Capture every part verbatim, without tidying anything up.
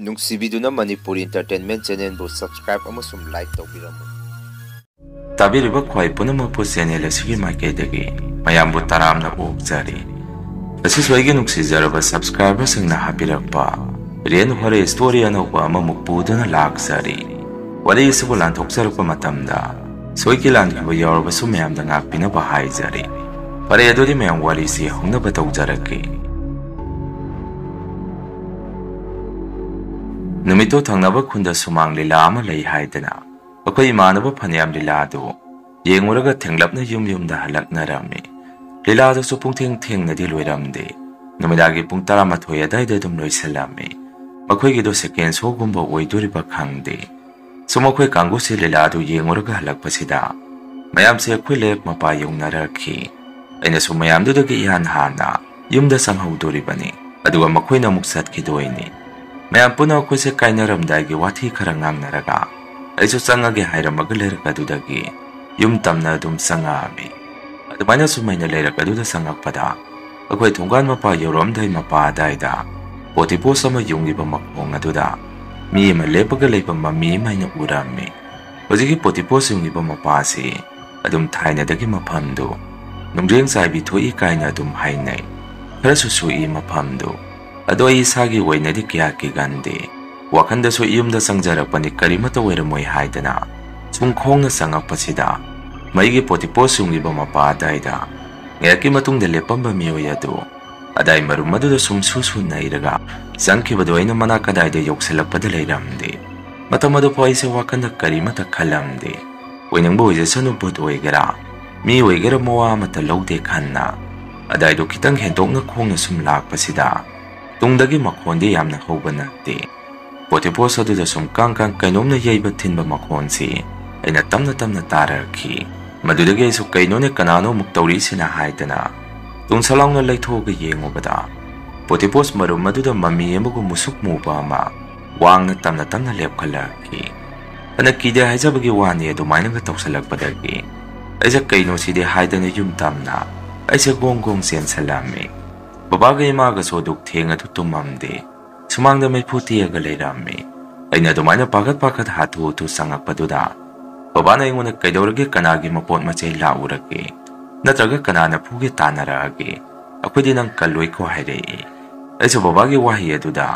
ꯅꯨꯡꯁꯤꯕꯤꯗꯨꯅ Manipur Entertainment Channelꯕꯨ subscribe ꯑꯃꯁꯨꯡ like ꯇꯧꯕꯤꯔꯝꯃꯨ꯫ ꯇꯥꯕꯤꯔꯤꯕ ꯈ꯭ꯋꯥꯏ ꯄꯨꯝꯅꯃꯛꯄꯨ channel ꯑꯁꯤꯒꯤ ꯃꯥꯏꯀꯩꯗꯒꯤ ꯃꯌꯥꯝꯕꯨ ꯇꯔꯥꯝꯅ ꯑꯣꯛꯆꯔꯤ꯫ ꯉꯁꯤꯁꯨ ꯑꯩꯒꯤ ꯅꯨꯡꯁꯤꯖꯔꯕ subscriberꯁꯤꯡꯅ ꯍꯥꯞꯄꯤꯔꯛꯄ ꯔꯦꯟ ꯍꯣꯔꯦ story ꯑꯅꯧꯕ ꯑꯃꯃꯨꯛ ꯄꯨꯗꯨꯅ ꯂꯥꯛꯆꯔꯤ꯫ ꯋꯥꯔꯤ ꯑꯁꯤꯕꯨ ꯂꯥꯟꯊꯣꯛꯆꯔꯛꯄ ꯃꯇꯝꯗ ꯁꯣꯏꯈꯤ ꯂꯥꯟꯈꯤꯕ ꯌꯥꯎꯔꯕꯁꯨ ꯃꯌꯥꯝꯗ ꯉꯥꯛꯄꯤꯅꯕ ꯍꯥꯏꯖꯔꯤ꯫ ꯐꯔꯦ, ꯑꯗꯨꯗꯤ ꯃꯌꯥꯝ ꯋꯥꯔꯤꯁꯤ ꯍꯧꯅꯕ ꯇꯧꯖꯔꯛꯀꯦ꯫ ꯅꯨꯃꯤꯠꯇꯨ ꯊꯪꯅꯕ ꯈꯨꯟꯗ ꯁꯨꯃꯥꯡ ꯂꯤꯂꯥ ꯑꯃ ꯂꯩ ꯍꯥꯏꯗꯅ ꯑꯩꯈꯣꯏ ꯏꯃꯥꯟꯅꯕ ꯐꯅꯌꯥꯝ ꯂꯤꯂꯥꯗꯨ ꯌꯦꯡꯉꯨꯔꯒ ꯊꯦꯡꯂꯞꯅ ꯌꯨꯝ ꯌꯨꯝꯗ ꯍꯜꯂꯛꯅꯔꯝꯃꯤ꯫ ꯂꯤꯂꯥꯗꯨꯁꯨ ꯄꯨꯡꯊꯦꯡ ꯊꯦꯡꯅꯗꯤ ꯂꯣꯏꯔꯝꯗꯦ꯫ ꯅꯨꯃꯤꯗꯥꯡꯒꯤ ꯄꯨꯡ ꯇꯔꯥꯃꯥꯊꯣꯏ ꯑꯗꯥꯏꯗ ꯑꯗꯨꯝ ꯂꯣꯏꯁꯤꯜꯂꯝꯃꯤ꯫ ꯃꯈꯣꯏꯒꯤꯗꯣ second showꯒꯨꯝꯕ ꯑꯣꯏꯗꯣꯔꯤꯕ ꯈꯪꯗꯦ꯫ ꯁꯨꯝ ꯑꯩꯈꯣꯏ ꯀꯥꯡꯕꯨꯁꯤ ꯂꯤꯂꯥꯗꯨ ꯌꯦꯡꯉꯨꯔꯒ ꯍꯜꯂꯛꯄꯁꯤꯗ ꯃꯌꯥꯝꯁꯦ ꯑꯩꯈꯣꯏ ꯂꯩꯔꯛ ꯃꯄꯥ ꯌꯧꯅꯔꯛꯈꯤ꯫ ꯑꯩꯅꯁꯨ ꯃꯌꯥꯝꯗꯨꯗꯒꯤ ꯏꯍꯥꯟ ꯍꯥꯟꯅ ꯌꯨꯝꯗ ꯆꯪꯍꯧꯗꯣꯔꯤꯕꯅꯤ, ꯑꯗꯨꯒ ꯃꯈꯣꯏꯅ ꯑꯃꯨꯛ ꯆꯠꯈꯤꯗꯣꯏꯅꯤ꯫ ꯃꯌꯥꯝ ꯄꯨꯟꯅ ꯑꯩꯈꯣꯏꯁꯦ ꯀꯥꯏꯅꯔꯝꯗꯥꯏꯒꯤ ꯋꯥꯊꯤ ꯈꯔ ꯉꯥꯡꯅꯔꯒ ꯑꯩꯁꯨ ꯆꯪꯉꯒꯦ ꯍꯥꯏꯔꯝꯃꯒ ꯂꯩꯔꯛ ꯑꯗꯨꯗꯒꯤ ꯌꯨꯝ ꯇꯝꯅ ꯑꯗꯨꯝ ꯆꯪꯉꯛꯑꯝꯃꯤ꯫ ꯑꯗꯨꯃꯥꯏꯅ ꯁꯨꯝ ꯑꯩꯅ ꯂꯩꯔꯛ ꯑꯗꯨꯗ ꯆꯪꯉꯛꯄꯗ ꯑꯩꯈꯣꯏ ꯊꯣꯡꯒꯥꯟ ꯃꯄꯥ ꯌꯧꯔꯛꯑꯝꯗꯥꯏ ꯃꯄꯥ ꯑꯗꯥꯏꯗ ꯄꯣꯇꯤꯄꯣꯁ ꯑꯃ ꯌꯨꯡꯉꯤꯕ ꯃꯈꯣꯡ ꯑꯗꯨꯗ ꯃꯤ ꯑꯃ ꯂꯦꯞꯄꯒ ꯂꯩꯕ ꯃꯃꯤ ꯑꯃ ꯑꯩꯅ ꯎꯔꯝꯃꯤ꯫ ꯍꯧꯖꯤꯛꯀꯤ ꯄꯣꯇꯤꯄꯣꯁ ꯌꯨꯡꯉꯤꯕ ꯃꯄꯥꯁꯤ ꯑꯗꯨꯝ ꯊꯥꯏꯅꯗꯒꯤ ꯃꯐꯝꯗꯨ ꯅꯨꯡꯖꯦꯡ ꯆꯥꯏꯕꯤ ꯊꯣꯛꯏ ꯀꯥꯏꯅ ꯑꯗꯨꯝ ꯍꯥꯏꯅꯩ꯫ ꯈꯔꯁꯨ ꯁꯣꯛꯏ ꯃꯐꯝꯗꯨ꯫ ꯑꯗꯣ ꯑꯩ ꯏꯁꯥꯒꯤ ꯑꯣꯏꯅꯗꯤ ꯀꯌꯥ ꯀꯤꯒꯟꯗꯦ꯫ ꯋꯥꯈꯟꯗꯁꯨ ꯌꯨꯝꯗ ꯆꯪꯖꯔꯛꯄꯅꯤ, ꯀꯔꯤꯃꯠꯇ ꯑꯣꯏꯔꯝꯃꯣꯏ ꯍꯥꯏꯗꯅ ꯁꯨꯝ ꯈꯣꯡꯅ ꯆꯪꯉꯛꯄꯁꯤꯗ ꯃꯩꯒꯤ ꯄꯣꯇꯤꯄꯣꯁ ꯌꯨꯡꯉꯤꯕ ꯃꯄꯥ ꯑꯗꯥꯏꯗ ꯉꯥꯏꯍꯥꯛꯀꯤ ꯃꯇꯨꯡꯗ ꯂꯦꯞꯄꯝꯕ ꯃꯤꯑꯣꯏ ꯑꯗꯨ ꯑꯗꯥꯏ ꯃꯔꯨꯝ ꯑꯗꯨꯗ ꯁꯨꯝ ꯁꯨ ꯁꯨ ꯅꯩꯔꯒ ꯆꯪꯈꯤꯕꯗꯣ ꯑꯩꯅ ꯃꯅꯥꯛ ꯀꯗꯥꯏꯗ ꯌꯧꯁꯤꯜꯂꯛꯄꯗ ꯂꯩꯔꯝꯗꯦ꯫ ꯃꯇꯝ ꯑꯗꯨꯐꯥꯎ ꯑꯩꯁꯦ ꯋꯥꯈꯜꯗ ꯀꯔꯤꯃꯠꯇ ꯈꯜꯂꯝꯗꯦ꯫ ꯑꯣꯏꯅꯤꯡꯕ ꯑꯣꯏꯖꯁꯅꯨ, ꯚꯨꯠ ꯑꯣꯏꯒꯦꯔꯥ ꯃꯤ ꯑꯣꯏꯒꯦꯔꯥ ꯃꯋꯥ ꯑꯃꯠꯇ ꯂꯧꯗꯦ ꯈꯟꯅ ꯑꯗꯥꯏꯗꯣ ꯈꯤꯇꯪ ꯍꯦꯟꯗꯣꯛꯅ ꯈꯣꯡꯅ ꯁꯨꯝ ꯂꯥꯛꯄꯁꯤꯗ ꯇꯨꯡꯗꯒꯤ ꯃꯈꯣꯟꯗꯤ ꯌꯥꯝꯅ ꯍꯧꯕ ꯅꯠꯇꯦ꯫ ꯄꯣꯇꯤꯄꯣꯁ ꯑꯗꯨꯗ ꯁꯨꯝ ꯀꯥꯡ ꯀꯥꯡ ꯀꯩꯅꯣꯝꯅ ꯌꯩꯕ ꯊꯤꯟꯕ ꯃꯈꯣꯟꯁꯤ ꯑꯩꯅ ꯇꯞꯅ ꯇꯞꯅ ꯇꯥꯔꯛꯈꯤ꯫ ꯃꯗꯨꯗꯒꯤ ꯑꯩꯁꯨ ꯀꯩꯅꯣꯅꯦ, ꯀꯅꯥꯅꯣ ꯑꯃꯨꯛ ꯇꯧꯔꯤꯁꯤꯅ ꯍꯥꯏꯗꯅ ꯇꯨꯡꯁꯂꯥꯎꯅ ꯂꯩꯊꯣꯛꯑꯒ ꯌꯦꯡꯉꯨꯕꯗ ꯄꯣꯇꯤꯄꯣꯁ ꯃꯔꯨꯝ ꯑꯗꯨꯗ ꯃꯃꯤ ꯑꯃꯒꯨꯝ ꯃꯨꯁꯨꯛ ꯃꯨꯕ ꯑꯃ ꯋꯥꯡꯅ ꯇꯞꯅ ꯇꯞꯅ ꯂꯦꯞꯈꯠꯂꯛꯈꯤ꯫ ꯐꯅ ꯀꯤꯗꯦ ꯍꯥꯏꯖꯕꯒꯤ ꯋꯥꯅꯤ, ꯑꯗꯨꯃꯥꯏꯅꯒ ꯇꯧꯁꯜꯂꯛꯄꯗꯒꯤ ꯑꯩꯁꯦ ꯀꯩꯅꯣ ꯁꯤꯗꯤ ꯍꯥꯏꯗꯅ ꯌꯨꯝ ꯇꯝꯅ ꯑꯩꯁꯦ ꯒꯣꯡ ꯒꯣꯡ ꯆꯦꯟꯁꯜꯂꯝꯃꯤ꯫ ꯕꯕꯥꯒ ꯏꯃꯥꯒꯁꯨ ꯑꯗꯨꯛ ꯊꯦꯡꯅ ꯑꯗꯨ ꯇꯨꯝꯃꯝꯗꯦ꯫ ꯁꯨꯃꯥꯡꯗ ꯃꯩꯐꯨ ꯇꯦꯛꯑꯒ ꯂꯩꯔꯝꯃꯤ꯫ ꯑꯩꯅ ꯑꯗꯨꯃꯥꯏꯅ ꯄꯥꯈꯠ ꯄꯥꯈꯠ ꯍꯥꯊꯨ ꯍꯥꯊꯨ ꯆꯪꯉꯛꯄꯗꯨꯗ ꯕꯕꯥꯅ ꯑꯩꯉꯣꯟꯗ "ꯀꯩꯗꯧꯔꯒꯦ? ꯀꯅꯥꯒꯤ ꯃꯄꯣꯠ ꯃꯆꯩ ꯂꯥꯛꯎꯔꯒꯦ? ꯅꯠꯇ꯭ꯔꯒ ꯀꯅꯥꯅ ꯐꯨꯒꯦ ꯇꯥꯟꯅꯔꯛꯑꯒꯦ? ꯑꯩꯈꯣꯏꯗꯤ ꯅꯪ ꯀꯜꯂꯣꯏꯀꯣ" ꯍꯥꯏꯔꯛꯏ꯫ ꯑꯩꯁꯨ ꯕꯕꯥꯒꯤ ꯋꯥꯍꯩ ꯑꯗꯨꯗ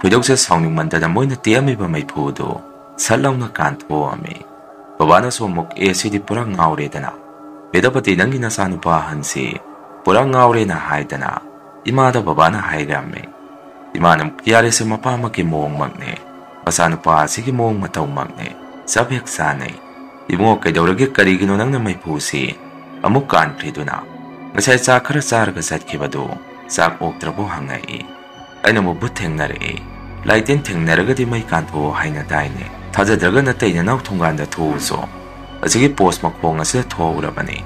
ꯈꯣꯏꯗꯧꯁꯦ ꯁꯥꯎꯅꯤꯡꯃꯟꯗꯅ ꯃꯣꯏꯅ ꯇꯦꯛꯑꯝꯃꯤꯕ ꯃꯩꯐꯨꯗꯨ ꯁꯠ ꯂꯥꯎꯅ ꯀꯥꯟꯊꯣꯛꯑꯝꯃꯤ꯫ ꯕꯕꯥꯅꯁꯨ ꯑꯃꯨꯛ, "ꯑꯦ, ꯁꯤꯗꯤ ꯄꯨꯔꯥ ꯉꯥꯎꯔꯦꯗꯅ꯫ ꯕꯤꯗ꯭ꯌꯥꯄꯇꯤ, ꯅꯪꯒꯤ ꯅꯆꯥꯅꯨꯄꯥ ꯑꯍꯟꯁꯤ ꯄꯨꯔꯥ ꯉꯥꯎꯔꯦꯅ" ꯍꯥꯏꯗꯅ ꯏꯃꯥꯗ ꯕꯕꯥꯅ ꯍꯥꯏꯔꯝꯃꯤ꯫ ꯏꯃꯥꯅ ꯑꯃꯨꯛ, "ꯌꯥꯔꯦꯁꯦ, ꯃꯄꯥꯃꯛꯀꯤ ꯃꯑꯣꯡꯃꯛꯅꯦ꯫ ꯃꯆꯥꯅꯨꯄꯥ ꯑꯁꯤꯒꯤ ꯃꯑꯣꯡ ꯃꯇꯧꯃꯛꯅꯦ꯫ ꯆꯞ ꯍꯦꯛ ꯆꯥꯅꯩ꯫ ꯏꯕꯨꯡꯉꯣ, ꯀꯩꯗꯧꯔꯒꯦ? ꯀꯔꯤꯒꯤꯅꯣ ꯅꯪꯅ ꯃꯩꯐꯨꯁꯤ ꯑꯃꯨꯛ ꯀꯥꯟꯈ꯭ꯔꯤꯗꯨꯅ? ꯉꯁꯥꯏ ꯆꯥꯛ ꯈꯔ ꯆꯥꯔꯒ ꯆꯠꯈꯤꯕꯗꯨ ꯆꯥꯛ ꯑꯣꯛꯇ꯭ꯔꯕꯣ?" ꯍꯪꯉꯛꯏ꯫ ꯑꯩꯅ ꯑꯃꯨꯛ, "ꯚꯨꯠ ꯊꯦꯡꯅꯔꯛꯑꯦ꯫ ꯂꯥꯏ ꯇꯤꯟ ꯊꯦꯡꯅꯔꯒꯗꯤ ꯃꯩ ꯀꯥꯟꯊꯣꯛꯑꯣ ꯍꯥꯏꯅꯗꯥꯏꯅꯦ? ꯊꯥꯖꯗ꯭ꯔꯒ ꯅꯇꯩ ꯅꯅꯥꯎ ꯊꯣꯡꯒꯥꯟꯗ ꯊꯣꯛꯎꯆꯣ꯫ ꯑꯁꯤꯒꯤ ꯄꯣꯁ ꯃꯈꯣꯡ ꯑꯁꯤꯗ ꯊꯣꯛꯎꯔꯕꯅꯤ꯫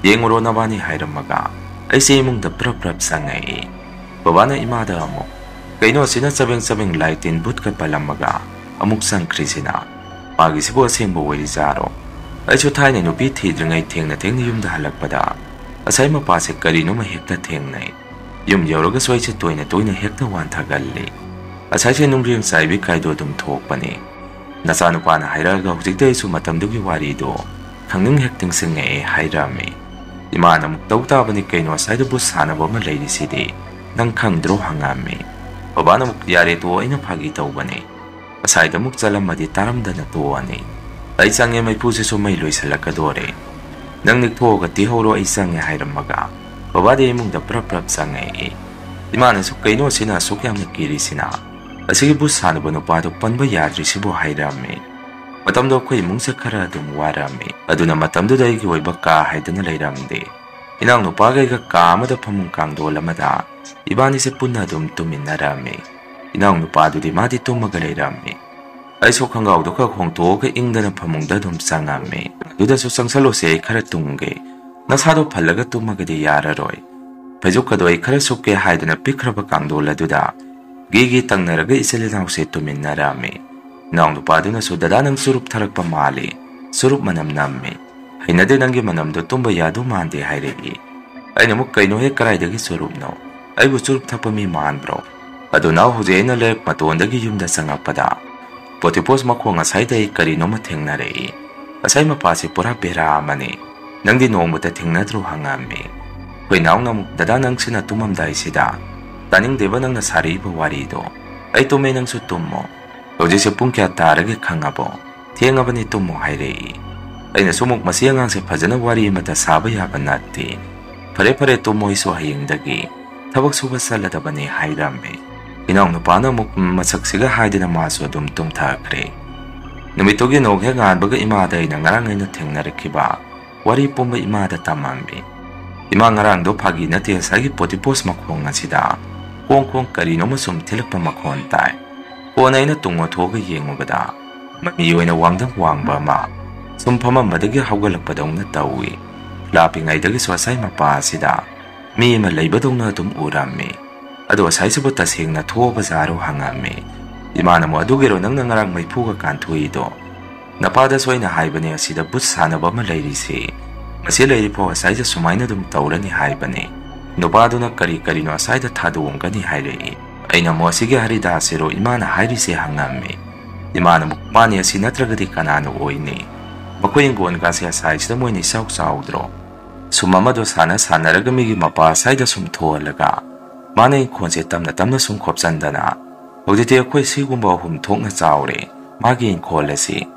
ꯌꯦꯡꯉꯨꯔꯣ ꯅꯕꯥꯅꯤ" ꯍꯥꯏꯔꯝꯃꯒ ꯑꯩꯁꯦ ꯏꯃꯨꯡꯗ ꯄ꯭ꯔꯞ ꯄ꯭ꯔꯞ ꯆꯪꯉꯛꯏ꯫ ꯕꯕꯥꯅ ꯏꯃꯥꯗ ꯑꯃꯨꯛ, "ꯀꯩꯅꯣ ꯑꯁꯤꯅ ꯆꯕꯦꯡ ꯆꯕꯦꯡ ꯂꯥꯏ ꯇꯤꯟ ꯚꯨꯠꯀ ꯄꯜꯂꯝꯃꯒ ꯑꯃꯨꯛ ꯆꯪꯈ꯭ꯔꯤꯁꯤꯅ? ꯃꯥꯒꯤꯁꯤꯕꯨ ꯑꯁꯦꯡꯕ ꯑꯣꯏꯔꯤꯖꯥꯔꯣ? ꯑꯩꯁꯨ ꯊꯥꯏꯅ ꯅꯨꯄꯤ ꯊꯤꯗ꯭ꯔꯤꯉꯩ ꯊꯦꯡꯅ ꯊꯦꯡꯅ ꯌꯨꯝꯗ ꯍꯜꯂꯛꯄꯗ ꯑꯁꯥꯏ ꯃꯄꯥꯁꯦ ꯀꯔꯤꯅꯣꯃ ꯍꯦꯛꯇ ꯊꯦꯡꯅꯩ꯫ ꯌꯨꯝ ꯌꯧꯔꯒꯁꯨ ꯑꯩꯁꯦ ꯇꯣꯏꯅ ꯇꯣꯏꯅ ꯍꯦꯛꯇ ꯋꯥꯟꯊꯒꯜꯂꯤ꯫ ꯑꯁꯥꯏꯁꯦ ꯅꯨꯡꯖꯦꯡ ꯆꯥꯏꯕꯤ ꯀꯥꯏꯗꯣ ꯑꯗꯨꯝ ꯊꯣꯛꯄꯅꯤ꯫ ꯅꯆꯥꯅꯨꯄꯥꯅ ꯍꯥꯏꯔꯛꯑꯒ ꯍꯧꯖꯤꯛꯇ ꯑꯩꯁꯨ ꯃꯇꯝꯗꯨꯒꯤ ꯋꯥꯔꯤꯗꯣ ꯈꯪꯅꯤꯡ ꯍꯦꯛ ꯅꯤꯡꯁꯤꯡꯉꯛꯑꯦ" ꯍꯥꯏꯔꯛꯑꯝꯃꯤ꯫ ꯏꯃꯥꯅ ꯑꯃꯨꯛ, "ꯇꯧ ꯇꯥꯕꯅꯤ ꯀꯩꯅꯣ, ꯑꯁꯥꯏꯗ ꯚꯨꯠ ꯁꯥꯟꯅꯕ ꯑꯃ ꯂꯩꯔꯤꯁꯤꯗꯤ, ꯅꯪ ꯈꯪꯗ꯭ꯔꯣ?" ꯍꯪꯉꯛꯑꯝꯃꯤ꯫ ꯕꯕꯥꯅ ꯑꯃꯨꯛ, "ꯌꯥꯔꯦ ꯇꯣꯛꯑꯣ, ꯑꯩꯅ ꯐꯥꯒꯤ ꯇꯧꯕꯅꯤ꯫ ꯑꯁꯥꯏꯗ ꯑꯃꯨꯛ ꯆꯠꯂꯝꯃꯗꯤ ꯇꯥꯔꯝꯗꯅ ꯇꯣꯛꯑꯅꯤ꯫ ꯑꯩ ꯆꯪꯉꯦ, ꯃꯩꯐꯨꯁꯤꯁꯨ ꯃꯩ ꯂꯣꯏꯁꯤꯜꯂꯛꯀꯗꯣꯔꯦ꯫ ꯅꯪ ꯅꯤꯛꯊꯣꯛꯑꯒ ꯇꯤꯍꯧꯔꯣ, ꯑꯩ ꯆꯪꯉꯦ" ꯍꯥꯏꯔꯝꯃꯒ ꯕꯕꯥꯗꯤ ꯏꯃꯨꯡꯗ ꯄ꯭ꯔꯞ ꯄ꯭ꯔꯞ ꯆꯪꯉꯛꯏ꯫ ꯏꯃꯥꯅꯁꯨ, "ꯀꯩꯅꯣ ꯑꯁꯤꯅ ꯑꯁꯨꯛ ꯌꯥꯝꯅ ꯀꯤꯔꯤꯁꯤꯅ? ꯑꯁꯤꯒꯤ ꯚꯨꯠ ꯁꯥꯟꯅꯕ ꯅꯨꯄꯥꯗꯣ ꯄꯟꯕ ꯌꯥꯗ꯭ꯔꯤꯁꯤꯕꯨ?" ꯍꯥꯏꯔꯛꯑꯝꯃꯤ꯫ ꯃꯇꯝꯗꯣ ꯑꯩꯈꯣꯏ ꯏꯃꯨꯡꯁꯦ ꯈꯔ ꯑꯗꯨꯝ ꯋꯥꯔꯝꯃꯤ꯫ ꯑꯗꯨꯅ ꯃꯇꯝꯗꯨꯗ ꯑꯩꯒꯤ ꯑꯣꯏꯕ ꯀꯥ ꯍꯥꯏꯗꯅ ꯂꯩꯔꯝꯗꯦ꯫ ꯏꯅꯥꯎꯅꯨꯄꯥꯒ ꯑꯩꯒ ꯀꯥ ꯑꯃꯗ ꯐꯃꯨꯡ ꯀꯥꯡꯗꯣꯜ ꯑꯃꯗ ꯏꯕꯥꯅꯤꯁꯦ ꯄꯨꯟꯅ ꯑꯗꯨꯝ ꯇꯨꯝꯃꯤꯟꯅꯔꯝꯃꯤ꯫ ꯏꯅꯥꯎꯅꯨꯄꯥꯗꯨꯗꯤ ꯃꯥꯗꯤ ꯇꯨꯝꯃꯒ ꯂꯩꯔꯝꯃꯤ꯫ ꯑꯩꯁꯨ ꯈꯪꯒꯥꯎꯗꯣ ꯈꯔ ꯍꯣꯡꯗꯣꯛꯑꯒ ꯏꯪꯗꯅ ꯐꯃꯨꯡꯗ ꯑꯗꯨꯝ ꯆꯪꯉꯝꯃꯤ꯫ "ꯑꯗꯨꯗꯁꯨ ꯆꯪꯁꯜꯂꯣꯁꯦ, ꯑꯩ ꯈꯔ ꯇꯨꯝꯒꯦ꯫ ꯅꯁꯥꯗꯣ ꯐꯜꯂꯒ ꯇꯨꯝꯃꯒꯗꯤ ꯌꯥꯔꯔꯣꯏ꯫" ꯐꯩꯖꯨꯞꯀꯗꯣ ꯑꯩ ꯈꯔ ꯁꯨꯞꯀꯦ ꯍꯥꯏꯗꯨꯅ ꯄꯤꯛꯈ꯭ꯔꯕ ꯀꯥꯡꯗꯣꯜ ꯑꯗꯨꯗ ꯒꯤꯒꯤ ꯇꯪꯅꯔꯒ ꯏꯆꯤꯜ ꯏꯅꯥꯎꯁꯦ ꯇꯨꯝꯃꯤꯟꯅꯔꯝꯃꯤ꯫ ꯏꯅꯥꯎꯅꯨꯄꯥꯗꯨꯅꯁꯨ, "ꯗꯗꯥ, ꯅꯪ ꯆꯨꯔꯨꯞ ꯊꯛꯂꯛꯄ ꯃꯥꯜꯂꯤ꯫ ꯆꯨꯔꯨꯞ ꯃꯅꯝ ꯅꯝꯃꯤ꯫ ꯍꯩꯅꯗꯦ ꯅꯪꯒꯤ ꯃꯅꯝꯗꯣ, ꯇꯨꯝꯕ ꯌꯥꯗꯧ ꯃꯥꯟꯗꯦ" ꯍꯥꯏꯔꯛꯏ꯫ ꯑꯩꯅ ꯑꯃꯨꯛ, "ꯀꯩꯅꯣꯍꯦ, ꯀꯗꯥꯏꯗꯒꯤ ꯆꯨꯔꯨꯞꯅꯣ? ꯑꯩꯕꯨ ꯆꯨꯔꯨꯞ ꯊꯛꯄ ꯃꯤ ꯃꯥꯟꯕ꯭ꯔꯣ?" ꯑꯗꯨꯅ ꯍꯧꯖꯤꯛ ꯑꯩꯅ ꯂꯩꯔꯛ ꯃꯇꯣꯟꯗꯒꯤ ꯌꯨꯝꯗ ꯆꯪꯉꯛꯄꯗ ꯄꯣꯇꯤꯄꯣꯁ ꯃꯈꯣꯡ ꯑꯁ꯭ꯋꯥꯏꯗ ꯑꯩ ꯀꯔꯤꯅꯣꯃ ꯊꯦꯡꯅꯔꯛꯏ꯫ ꯑꯁ꯭ꯋꯥꯏ ꯃꯄꯥꯁꯤ ꯄꯨꯔꯥ ꯕꯦꯔꯥ ꯑꯃꯅꯤ꯫ ꯅꯪꯗꯤ ꯅꯣꯡꯃꯇ ꯊꯦꯡꯅꯗ꯭ꯔꯣ?" ꯍꯪꯉꯝꯃꯤ꯫ ꯑꯩꯈꯣꯏ ꯅꯥꯎꯅ ꯑꯃꯨꯛ, "ꯗꯗꯥ, ꯅꯪꯁꯤꯅ ꯇꯨꯝꯃꯝꯗꯥꯏꯁꯤꯗ ꯇꯥꯅꯤꯡꯗꯦꯕ ꯅꯪꯅ ꯁꯥꯔꯛꯏꯕ ꯋꯥꯔꯤꯗꯣ꯫ ꯑꯩ ꯇꯨꯝꯃꯦ, ꯅꯪꯁꯨ ꯇꯨꯝꯃꯣ꯫ ꯍꯧꯖꯤꯛꯁꯦ ꯄꯨꯡ ꯀꯌꯥ ꯇꯥꯔꯒꯦ ꯈꯪꯉꯕꯣ? ꯊꯦꯡꯉꯕꯅꯤ, ꯇꯨꯝꯃꯣ," ꯍꯥꯏꯔꯛꯏ꯫ ꯑꯩꯅꯁꯨ ꯑꯃꯨꯛ, "ꯃꯁꯤ ꯑꯉꯥꯡꯁꯦ ꯐꯖꯅ ꯋꯥꯔꯤ ꯑꯃꯠꯇ ꯁꯥꯕ ꯌꯥꯕ ꯅꯠꯇꯦ꯫ ꯐꯔꯦ ꯐꯔꯦ, ꯇꯨꯝꯃꯣ, ꯑꯩꯁꯨ ꯍꯌꯦꯡꯗꯒꯤ ꯊꯕꯛ ꯁꯨꯕ ꯆꯠꯂꯗꯕꯅꯤ," ꯍꯥꯏꯔꯝꯃꯤ꯫ ꯏꯅꯥꯎꯅꯨꯄꯥꯅ ꯑꯃꯨꯛ ꯃꯁꯛꯁꯤꯒ ꯍꯥꯏꯗꯅ ꯃꯥꯁꯨ ꯑꯗꯨꯝ ꯇꯨꯝꯊꯈ꯭ꯔꯦ꯫ ꯅꯨꯃꯤꯠꯇꯨꯒꯤ ꯅꯣꯡ ꯍꯦꯛ ꯉꯥꯟꯕꯒ ꯏꯃꯥꯗ ꯑꯩꯅ ꯉꯔꯥꯡ ꯑꯩꯅ ꯊꯦꯡꯅꯔꯛꯈꯤꯕ ꯋꯥꯔꯤ ꯄꯨꯝꯕ ꯏꯃꯥꯗ ꯇꯝꯃꯝꯃꯤ꯫ "ꯏꯃꯥ, ꯉꯔꯥꯡꯗꯣ ꯐꯥꯒꯤ ꯅꯠꯇꯦ, ꯉꯁꯥꯏꯒꯤ ꯄꯣꯇꯤꯄꯣꯁ ꯃꯈꯣꯡ ꯑꯁꯤꯗ ꯀꯣꯡ ꯀꯣꯡ ꯀꯔꯤꯅꯣꯃ ꯁꯨꯝ ꯊꯤꯜꯂꯛꯄ ꯃꯈꯣꯟ ꯇꯥꯏ꯫ ꯀꯣꯟꯅ ꯑꯩꯅ ꯇꯨꯡ ꯑꯣꯟꯊꯣꯛꯑꯒ ꯌꯦꯡꯉꯨꯕꯗ ꯃꯃꯤ ꯑꯣꯏꯅ ꯋꯥꯡꯗꯪ ꯋꯥꯡꯕ ꯑꯃ ꯁꯨꯝ ꯐꯝꯃꯝꯕꯗꯒꯤ ꯍꯧꯒꯠꯂꯛꯄꯗꯧꯅ ꯇꯧꯏ꯫ ꯂꯥꯞꯄꯤꯉꯩꯗꯒꯤꯁꯨ ꯑꯁꯥꯏ ꯃꯄꯥ ꯑꯁꯤꯗ ꯃꯤ ꯑꯃ ꯂꯩꯕꯗꯧꯅ ꯑꯗꯨꯝ ꯎꯔꯝꯃꯤ꯫ ꯑꯗꯣ ꯑꯁꯥꯏꯁꯤꯕꯨ ꯇꯁꯦꯡꯅ ꯊꯣꯛꯑꯕ ꯖꯥꯔꯣ?" ꯍꯪꯉꯝꯃꯤ꯫ ꯏꯃꯥꯅ ꯑꯃꯨꯛ, "ꯑꯗꯨꯒꯤꯔꯣ ꯅꯪꯅ ꯉꯔꯥꯡ ꯃꯩꯐꯨꯒ ꯀꯥꯟꯊꯣꯛꯏꯗꯣ? ꯅꯄꯥꯗꯁꯨ ꯑꯩꯅ ꯍꯥꯏꯕꯅꯦ ꯑꯁꯤꯗ ꯕꯨꯠ ꯁꯥꯟꯅꯕ ꯑꯃ ꯂꯩꯔꯤꯁꯦ꯫ ꯃꯁꯤ ꯂꯩꯔꯤꯐꯥꯎ ꯑꯁꯥꯏꯗ ꯁꯨꯃꯥꯏꯅ ꯑꯗꯨꯝ ꯇꯧꯔꯅꯤ ꯍꯥꯏꯕꯅꯦ꯫ ꯅꯨꯄꯥꯗꯨꯅ ꯀꯔꯤ ꯀꯔꯤꯅꯣ ꯑꯁꯥꯏꯗ ꯊꯥꯗꯣꯛꯑꯝꯒꯅꯤ ꯍꯥꯏꯔꯛꯏ꯫" ꯑꯩꯅ ꯑꯃꯨꯛ, "ꯑꯁꯤꯒꯤ ꯍꯔꯤꯗꯥꯁꯁꯤꯔꯣ ꯏꯃꯥꯅ ꯍꯥꯏꯔꯤꯁꯦ?" ꯍꯪꯉꯝꯃꯤ꯫ ꯏꯃꯥꯅ ꯑꯃꯨꯛ, "ꯃꯥꯅꯦ, ꯑꯁꯤ ꯅꯠꯇ꯭ꯔꯒꯗꯤ ꯀꯅꯥꯅ ꯑꯣꯏꯅꯤ? ꯃꯈꯣꯏ ꯏꯪꯒꯣꯟꯒꯥꯁꯦ ꯑꯁꯥꯏꯁꯤꯗ ꯃꯣꯏꯅ ꯏꯆꯥꯎ ꯆꯥꯎꯗ꯭ꯔꯣ? ꯁꯨꯝ ꯑꯃꯗꯣ ꯁꯥꯟꯅ ꯁꯥꯟꯅꯔꯒ ꯃꯤꯒꯤ ꯃꯄꯥ ꯑꯁꯥꯏꯗ ꯁꯨꯝ ꯊꯣꯛꯍꯜꯂꯒ ꯃꯥꯅ ꯏꯪꯈꯣꯜꯁꯦ ꯇꯞꯅ ꯇꯞꯅ ꯁꯨꯝ ꯈꯣꯞꯆꯟꯗꯅ ꯍꯧꯖꯤꯛꯇꯤ ꯑꯩꯈꯣꯏ ꯁꯤꯒꯨꯝꯕ ꯑꯍꯨꯝ ꯊꯣꯛꯅ ꯆꯥꯎꯔꯦ ꯃꯥꯒꯤ ꯏꯪꯈꯣꯜ ꯑꯁꯤ꯫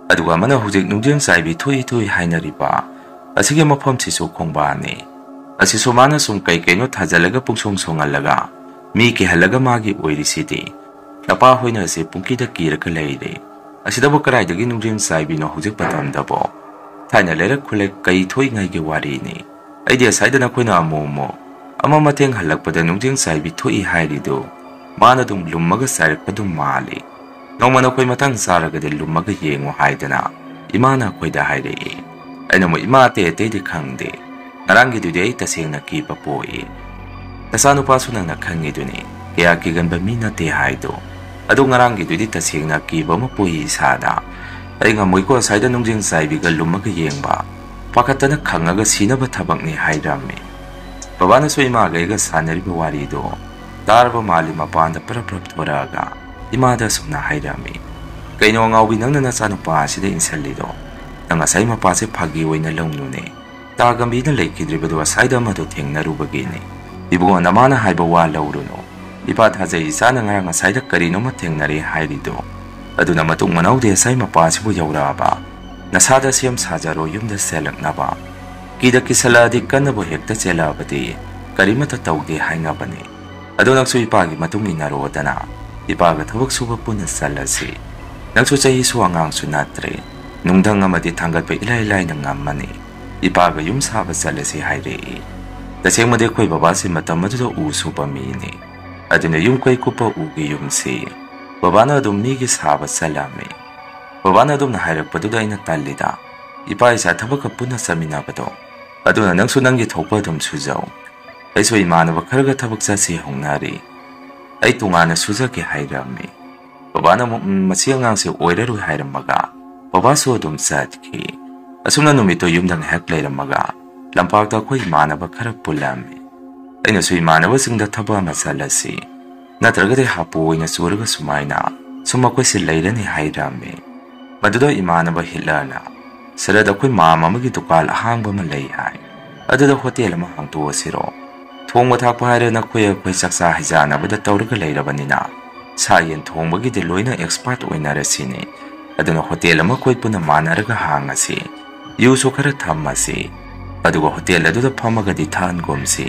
ꯑꯗꯨꯒ ꯑꯃꯅ ꯍꯧꯖꯤꯛ ꯅꯨꯡꯖꯦꯡ ꯆꯥꯏꯕꯤ ꯊꯣꯛꯏ ꯊꯣꯛꯏ ꯍꯥꯏꯅꯔꯤꯕ ꯑꯁꯤꯒꯤ ꯃꯐꯝꯁꯤꯁꯨ ꯈꯣꯡꯕꯥꯟꯅꯤ꯫ ꯑꯁꯤꯁꯨ ꯃꯥꯅ ꯁꯨꯝ ꯀꯩ ꯀꯩꯅꯣ ꯊꯥꯖꯤꯜꯂꯒ ꯄꯨꯡꯁꯣꯡ ꯁꯣꯡꯍꯜꯂꯒ ꯃꯤ ꯀꯤꯍꯜꯂꯒ ꯃꯥꯒꯤ ꯑꯣꯏꯔꯤꯁꯤꯗꯤ꯫ ꯅꯄꯥ ꯍꯣꯏꯅ ꯑꯁꯤ ꯄꯨꯡꯀꯤꯗ ꯀꯤꯔꯒ ꯂꯩꯔꯦ꯫ ꯑꯁꯤꯗꯕꯨ ꯀꯗꯥꯏꯗꯒꯤ ꯅꯨꯡꯖꯦꯡ ꯆꯥꯏꯕꯤꯅꯣ ꯍꯧꯖꯤꯛ ꯃꯇꯝꯗꯕꯣ? ꯊꯥꯏꯅ ꯂꯩꯔꯛ ꯈꯨꯜꯂꯛ ꯀꯩ ꯊꯣꯛꯏꯉꯩꯒꯤ ꯋꯥꯔꯤꯅꯤ꯫ ꯑꯩꯗꯤ ꯑꯁꯥꯏꯗ ꯅꯈꯣꯏꯅ ꯑꯃꯨꯛ ꯑꯃꯨꯛ ꯑꯃ ꯃꯇꯦꯡ ꯍꯜꯂꯛꯄꯗ ꯅꯨꯡꯖꯦꯡ ꯆꯥꯏꯕꯤ ꯊꯣꯛꯏ ꯍꯥꯏꯔꯤꯗꯨ ꯃꯥꯅ ꯑꯗꯨꯝ ꯂꯨꯝꯃꯒ ꯆꯥꯏꯔꯛꯄꯗꯨ ꯃꯥꯜꯂꯤ꯫ ꯅꯣꯡꯃ ꯅꯈꯣꯏ ꯃꯇꯥꯡ ꯆꯥꯔꯒꯗꯤ ꯂꯨꯝꯃꯒ ꯌꯦꯡꯉꯨ ꯍꯥꯏꯗꯅ ꯏꯃꯥꯅ ꯑꯩꯈꯣꯏꯗ ꯍꯥꯏꯔꯛꯏ꯫ ꯑꯩꯅ ꯑꯃꯨꯛ, "ꯏꯃꯥ, ꯑꯇꯩ ꯑꯇꯩꯗꯤ ꯈꯪꯗꯦ, ꯉꯔꯥꯡꯒꯤꯗꯨꯗꯤ ꯑꯩ ꯇꯁꯦꯡꯅ ꯀꯤꯕ ꯄꯣꯛꯏ꯫ ꯅꯆꯥꯅꯨꯄꯥꯁꯨ ꯅꯪꯅ ꯈꯪꯉꯤꯗꯨꯅꯤ, ꯀꯌꯥ ꯀꯤꯒꯟꯕ ꯃꯤ ꯅꯠꯇꯦ ꯍꯥꯏꯗꯣ꯫ ꯑꯗꯣ ꯉꯔꯥꯡꯒꯤꯗꯨꯗꯤ ꯇꯁꯦꯡꯅ ꯀꯤꯕ ꯑꯃ ꯄꯣꯛꯏ ꯏꯁꯥꯗ꯫ ꯑꯩ ꯉꯝꯃꯣꯏꯀꯣ ꯑꯁꯥꯏꯗ ꯅꯨꯡꯖꯦꯡ ꯆꯥꯏꯕꯤꯒ ꯂꯨꯝꯃꯒ ꯌꯦꯡꯕ꯫ ꯄꯥꯈꯠꯇꯅ ꯈꯪꯉꯒ ꯁꯤꯅꯕ ꯊꯕꯛꯅꯤ," ꯍꯥꯏꯔꯝꯃꯤ꯫ ꯕꯕꯥꯅꯁꯨ ꯏꯃꯥꯒ ꯑꯩꯒ ꯁꯥꯟꯅꯔꯤꯕ ꯋꯥꯔꯤꯗꯣ ꯇꯥꯔꯕ ꯃꯥꯜꯂꯤ ꯃꯄꯥꯟꯗ ꯄꯔꯞ ꯄꯔꯞ ꯊꯣꯔꯛꯑꯒ ꯏꯃꯥꯗ ꯑꯁꯨꯝꯅ ꯍꯥꯏꯔꯝꯃꯤ, "ꯀꯩꯅꯣ ꯑꯉꯥꯎꯕꯤ, ꯅꯪꯅ ꯅꯆꯥꯅꯨꯄꯥ ꯑꯁꯤꯗ ꯏꯟꯁꯤꯜꯂꯤꯗꯣ? ꯅꯪ ꯉꯁꯥꯏ ꯃꯄꯥꯁꯦ ꯐꯥꯒꯤ ꯑꯣꯏꯅ ꯂꯧꯅꯨꯅꯦ꯫ ꯇꯥ ꯒꯝꯚꯤꯔꯅ ꯂꯩꯈꯤꯗ꯭ꯔꯤꯕꯗꯣ ꯑꯁꯥꯏꯗ ꯑꯃꯗꯣ ꯊꯦꯡꯅꯔꯨꯕꯒꯤꯅꯤ꯫ ꯏꯕꯨꯡꯉꯣ, ꯅꯃꯥꯅ ꯍꯥꯏꯕ ꯋꯥ ꯂꯧꯔꯨꯅꯨ꯫ ꯏꯄꯥ ꯊꯥꯖꯩ ꯏꯆꯥꯅ ꯉꯔꯥꯡ ꯉꯁꯥꯏꯗ ꯀꯔꯤꯅꯣꯃ ꯊꯦꯡꯅꯔꯦ ꯍꯥꯏꯔꯤꯗꯣ꯫ ꯑꯗꯨꯅ ꯃꯇꯨꯡ ꯃꯅꯥꯎꯗꯤ ꯑꯁꯥꯏ ꯃꯄꯥꯁꯤꯕꯨ ꯌꯧꯔꯛꯑꯕ ꯅꯁꯥꯗ ꯁꯦꯝ ꯁꯥꯖꯔꯣ, ꯌꯨꯝꯗ ꯆꯦꯜꯂꯛꯅꯕ꯫ ꯀꯤꯗ ꯀꯤꯁꯜꯂꯛꯑꯗꯤ ꯀꯟꯅꯕꯨ ꯍꯦꯛꯇ ꯆꯦꯜꯂꯛꯑꯕꯗꯤ ꯀꯔꯤꯃꯠꯇ ꯇꯧꯗꯦ ꯍꯥꯏꯅꯕꯅꯤ꯫ ꯑꯗꯣ ꯅꯪꯁꯨ ꯏꯄꯥꯒꯤ ꯃꯇꯨꯡ ꯏꯟꯅꯔꯣꯗꯅ, ꯏꯄꯥꯒ ꯊꯕꯛ ꯁꯨꯕ ꯄꯨꯟꯅ ꯆꯠꯂꯁꯤ꯫ ꯅꯪꯁꯨ ꯆꯍꯤꯁꯨ ꯑꯉꯥꯡꯁꯨ ꯅꯠꯇ꯭ꯔꯦ, ꯅꯨꯡꯊꯪ ꯑꯃꯗꯤ ꯊꯥꯡꯒꯠꯄ ꯏꯂꯥꯏ ꯂꯥꯏꯅ ꯉꯝꯃꯅꯤ꯫ ꯏꯄꯥꯒ ꯌꯨꯝ ꯁꯥꯕ ꯆꯠꯂꯁꯤ ꯍꯥꯏꯔꯛꯏ꯫ ꯇꯁꯦꯡꯕꯗꯤ ꯑꯩꯈꯣꯏ ꯕꯕꯥꯁꯤ ꯃꯇꯝ ꯑꯗꯨꯗ ꯎ ꯁꯨꯕ ꯃꯤꯅꯤ꯫ ꯑꯗꯨꯅ ꯌꯨꯝ ꯀꯩ ꯀꯨꯞꯄ ꯎꯒꯤ ꯌꯨꯝꯁꯤ ꯕꯕꯥꯅ ꯑꯗꯨꯝ ꯃꯤꯒꯤ ꯁꯥꯕ ꯆꯠꯂꯝꯃꯤ꯫ ꯕꯕꯥꯅ ꯑꯗꯨꯝꯅ ꯍꯥꯏꯔꯛꯄꯗꯨꯗ ꯑꯩꯅ ꯇꯜꯂꯤꯗ꯫ ꯏꯄꯥ ꯏꯆꯥ ꯊꯕꯛꯀ ꯄꯨꯟꯅ ꯆꯠꯃꯤꯟꯅꯕꯗꯣ꯫ ꯑꯗꯨꯅ ꯅꯪꯁꯨ ꯅꯪꯒꯤ ꯊꯣꯛꯄ ꯑꯗꯨꯝ ꯁꯨꯖꯧ꯫ ꯑꯩꯁꯨ ꯏꯃꯥꯟꯅꯕ ꯈꯔꯒ ꯊꯕꯛ ꯆꯠꯁꯤ ꯍꯧꯅꯔꯤ꯫ ꯑꯩ ꯇꯣꯉꯥꯟꯅ ꯁꯨꯖꯒꯦ ꯍꯥꯏꯔꯝꯃꯤ꯫ ꯕꯕꯥꯅ ꯑꯃꯨꯛ, "ꯎꯝ, ꯃꯁꯤ ꯑꯉꯥꯡꯁꯦ ꯑꯣꯏꯔꯔꯣꯏ" ꯍꯥꯏꯔꯝꯃꯒ ꯕꯕꯥꯁꯨ ꯑꯗꯨꯝ ꯆꯠꯈꯤ꯫ ꯑꯁꯨꯝꯅ ꯅꯨꯃꯤꯠꯇꯣ ꯌꯨꯝꯗ ꯉꯥꯏꯍꯥꯛ ꯂꯩꯔꯝꯃꯒ ꯂꯝꯄꯥꯛꯇ ꯑꯩꯈꯣꯏ ꯏꯃꯥꯟꯅꯕ ꯈꯔ ꯄꯨꯜꯂꯝꯃꯤ꯫ ꯑꯩꯅꯁꯨ ꯏꯃꯥꯟꯅꯕꯁꯤꯡꯗ ꯊꯕꯛ ꯑꯃ ꯆꯠꯂꯁꯤ, ꯅꯠꯇ꯭ꯔꯒꯗꯤ ꯍꯥꯄꯨ ꯑꯣꯏꯅ ꯆꯨꯔꯒ ꯁꯨꯃꯥꯏꯅ ꯁꯨꯝ ꯑꯩꯈꯣꯏꯁꯦ ꯂꯩꯔꯅꯤ ꯍꯥꯏꯔꯝꯃꯤ꯫ ꯃꯗꯨꯗ ꯏꯃꯥꯟꯅꯕ ꯍꯤꯠꯂꯔꯅ, "ꯁꯔꯠ, ꯑꯩꯈꯣꯏ ꯃꯥꯝ ꯑꯃꯒꯤ ꯗꯨꯀꯥꯟ ꯑꯍꯥꯡꯕ ꯑꯃ ꯂꯩ ꯍꯥꯏ, ꯑꯗꯨꯗ ꯍꯣꯇꯦꯜ ꯑꯃ ꯍꯥꯡꯇꯣꯛꯑꯁꯤꯔꯣ? ꯊꯣꯡꯕ ꯊꯥꯛꯄ ꯍꯥꯏꯔꯦ ꯅꯈꯣꯏ ꯑꯩꯈꯣꯏ ꯆꯥꯛꯆꯥ ꯍꯩꯖꯥꯟꯅꯕꯗ ꯇꯧꯔꯒ ꯂꯩꯔꯕꯅꯤꯅ ꯁꯥ ꯌꯦꯟ ꯊꯣꯡꯕꯒꯤꯗꯤ ꯂꯣꯏꯅ ꯑꯦꯛꯁꯄꯥꯔꯠ ꯑꯣꯏꯅꯔꯁꯤꯅꯦ꯫ ꯑꯗꯨꯅ ꯍꯣꯇꯦꯜ ꯑꯃ ꯑꯩꯈꯣꯏ ꯄꯨꯟꯅ ꯃꯥꯟꯅꯔꯒ ꯍꯥꯡꯉꯁꯤ, ꯌꯨꯁꯨ ꯈꯔ ꯊꯝꯃꯁꯤ, ꯑꯗꯨꯒ ꯍꯣꯇꯦꯜ ꯑꯗꯨꯗ ꯐꯝꯃꯒꯗꯤ ꯊꯥꯟꯒꯨꯝꯁꯤ꯫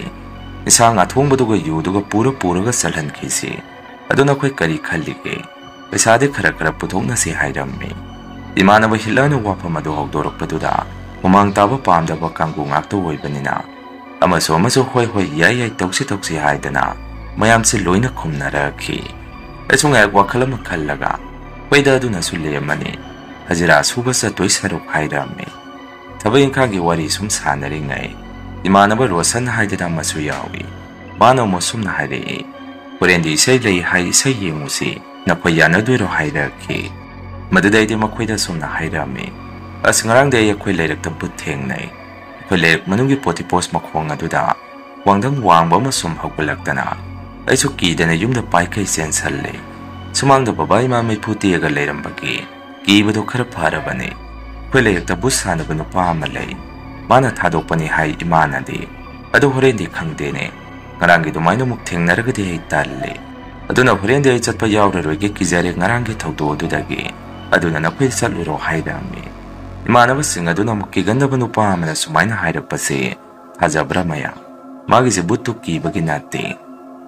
ꯏꯟꯁꯥꯡ ꯑꯊꯣꯡꯕꯗꯨꯒ ꯌꯨꯗꯨꯒ ꯄꯨꯔ ꯄꯨꯔꯒ ꯆꯠꯍꯟꯈꯤꯁꯤ꯫ ꯑꯗꯨ ꯅꯈꯣꯏ ꯀꯔꯤ ꯈꯜꯂꯤꯒꯦ? ꯄꯩꯁꯥꯗꯤ ꯈꯔ ꯈꯔ ꯄꯨꯊꯣꯛꯅꯁꯤ" ꯍꯥꯏꯔꯝꯃꯤ꯫ ꯏꯃꯥꯟꯅꯕ ꯍꯤꯠꯂꯔꯅ ꯋꯥꯐꯝ ꯑꯗꯨ ꯍꯧꯗꯣꯔꯛꯄꯗꯨꯗ ꯍꯨꯃꯥꯡ ꯇꯥꯕ ꯄꯥꯝꯗꯕ ꯀꯥꯡꯕꯨ ꯉꯥꯛꯇ ꯑꯣꯏꯕꯅꯤꯅ ꯑꯃꯁꯨ ꯑꯃꯁꯨ "ꯍꯣꯏ ꯍꯣꯏ, ꯌꯥꯏ ꯌꯥꯏ, ꯇꯧꯁꯤ ꯇꯧꯁꯤ" ꯍꯥꯏꯗꯅ ꯃꯌꯥꯝꯁꯦ ꯂꯣꯏꯅ ꯈꯨꯝꯅꯔꯛꯈꯤ꯫ ꯑꯩꯁꯨ ꯉꯥꯏꯍꯥꯛ ꯋꯥꯈꯜ ꯑꯃ ꯈꯜꯂꯒ, "ꯍꯣꯏꯗ, ꯑꯗꯨꯅꯁꯨ ꯂꯦꯝꯃꯅꯤ, ꯍꯖꯤꯔꯥ ꯁꯨꯕ ꯆꯠꯇꯣꯏ ꯁꯔꯨꯛ" ꯍꯥꯏꯔꯝꯃꯤ꯫ ꯊꯕꯛ ꯏꯪꯈꯥꯡꯒꯤ ꯋꯥꯔꯤ ꯁꯨꯝ ꯁꯥꯟꯅꯔꯤꯉꯩ ꯏꯃꯥꯟꯅꯕ ꯔꯣꯁꯟ ꯍꯥꯏꯗꯅ ꯑꯃꯁꯨ ꯌꯥꯎꯏ꯫ ꯃꯥꯅ ꯑꯃꯨꯛ ꯁꯨꯝꯅ ꯍꯥꯏꯔꯛꯏ, "ꯍꯣꯔꯦꯟꯗꯤ ꯏꯁꯩ ꯂꯩ ꯍꯥꯏ, ꯏꯁꯩ ꯌꯦꯡꯉꯨꯁꯤ, ꯅꯈꯣꯏ ꯌꯥꯅꯗꯣꯏꯔꯣ?" ꯍꯥꯏꯔꯛꯈꯤ꯫ ꯃꯗꯨꯗ ꯑꯩꯗꯤ ꯃꯈꯣꯏꯗ ꯁꯨꯝꯅ ꯍꯥꯏꯔꯝꯃꯤ, "ꯑꯁ, ꯉꯔꯥꯡꯗꯤ ꯑꯩ ꯑꯩꯈꯣꯏ ꯂꯩꯔꯛꯇ ꯕꯨꯠ ꯊꯦꯡꯅꯩ꯫ ꯑꯩꯈꯣꯏ ꯂꯩꯔꯛ ꯃꯅꯨꯡꯒꯤ ꯄꯣꯇꯤꯄꯣꯁ ꯃꯈꯣꯡ ꯑꯗꯨꯗ ꯋꯥꯡꯗꯪ ꯋꯥꯡꯕ ꯑꯃ ꯁꯨꯝ ꯍꯧꯒꯠꯂꯛꯇꯅ ꯑꯩꯁꯨ ꯀꯤꯗꯅ ꯌꯨꯝꯗ ꯄꯥꯏꯈꯩ ꯆꯦꯟꯁꯜꯂꯦ꯫ ꯁꯨꯃꯥꯡꯗ ꯕꯕꯥ ꯏꯃꯥ ꯃꯩꯐꯨ ꯇꯦꯛꯑꯒ ꯂꯩꯔꯝꯕꯒꯤ ꯀꯤꯕꯗꯣ ꯈꯔ ꯐꯔꯕꯅꯦ꯫ ꯑꯩꯈꯣꯏ ꯂꯩꯔꯛꯇ ꯕꯨꯠ ꯁꯥꯟꯅꯕ ꯅꯨꯄꯥ ꯑꯃ ꯂꯩ꯫ ꯃꯥꯅ ꯊꯥꯗꯣꯛꯄꯅꯤ ꯍꯥꯏ ꯏꯃꯥꯅꯗꯤ꯫ ꯑꯗꯨ ꯍꯣꯔꯦꯟꯗꯤ ꯈꯪꯗꯦꯅꯦ꯫ ꯉꯔꯥꯡꯒꯤ ꯑꯗꯨꯃꯥꯏꯅ ꯑꯃꯨꯛ ꯊꯦꯡꯅꯔꯒꯗꯤ ꯑꯩ ꯇꯜꯂꯦ꯫ ꯑꯗꯨꯅ ꯍꯣꯔꯦꯟꯗꯤ ꯑꯩ ꯆꯠꯄ ꯌꯥꯎꯔꯔꯣꯏꯒꯦ, ꯀꯤꯖꯔꯦ ꯉꯔꯥꯡꯒꯤ ꯊꯧꯗꯣꯛ ꯑꯗꯨꯗꯒꯤ꯫ ꯑꯗꯨꯅ ꯅꯈꯣꯏ ꯆꯠꯂꯨꯔꯣ ꯍꯥꯏꯔꯝꯃꯤ꯫ ꯏꯃꯥꯟꯅꯕꯁꯤꯡ ꯑꯗꯨꯅ ꯑꯃꯨꯛ ꯀꯤꯒꯟꯗꯕ ꯅꯨꯄꯥ ꯑꯃꯅ ꯁꯨꯃꯥꯏꯅ ꯍꯥꯏꯔꯛꯄꯁꯦ ꯊꯥꯖꯕ꯭ꯔꯥ ꯃꯌꯥꯝ? ꯃꯥꯒꯤꯁꯦ ꯕꯨꯠꯇꯨ ꯀꯤꯕꯒꯤ ꯅꯠꯇꯦ꯫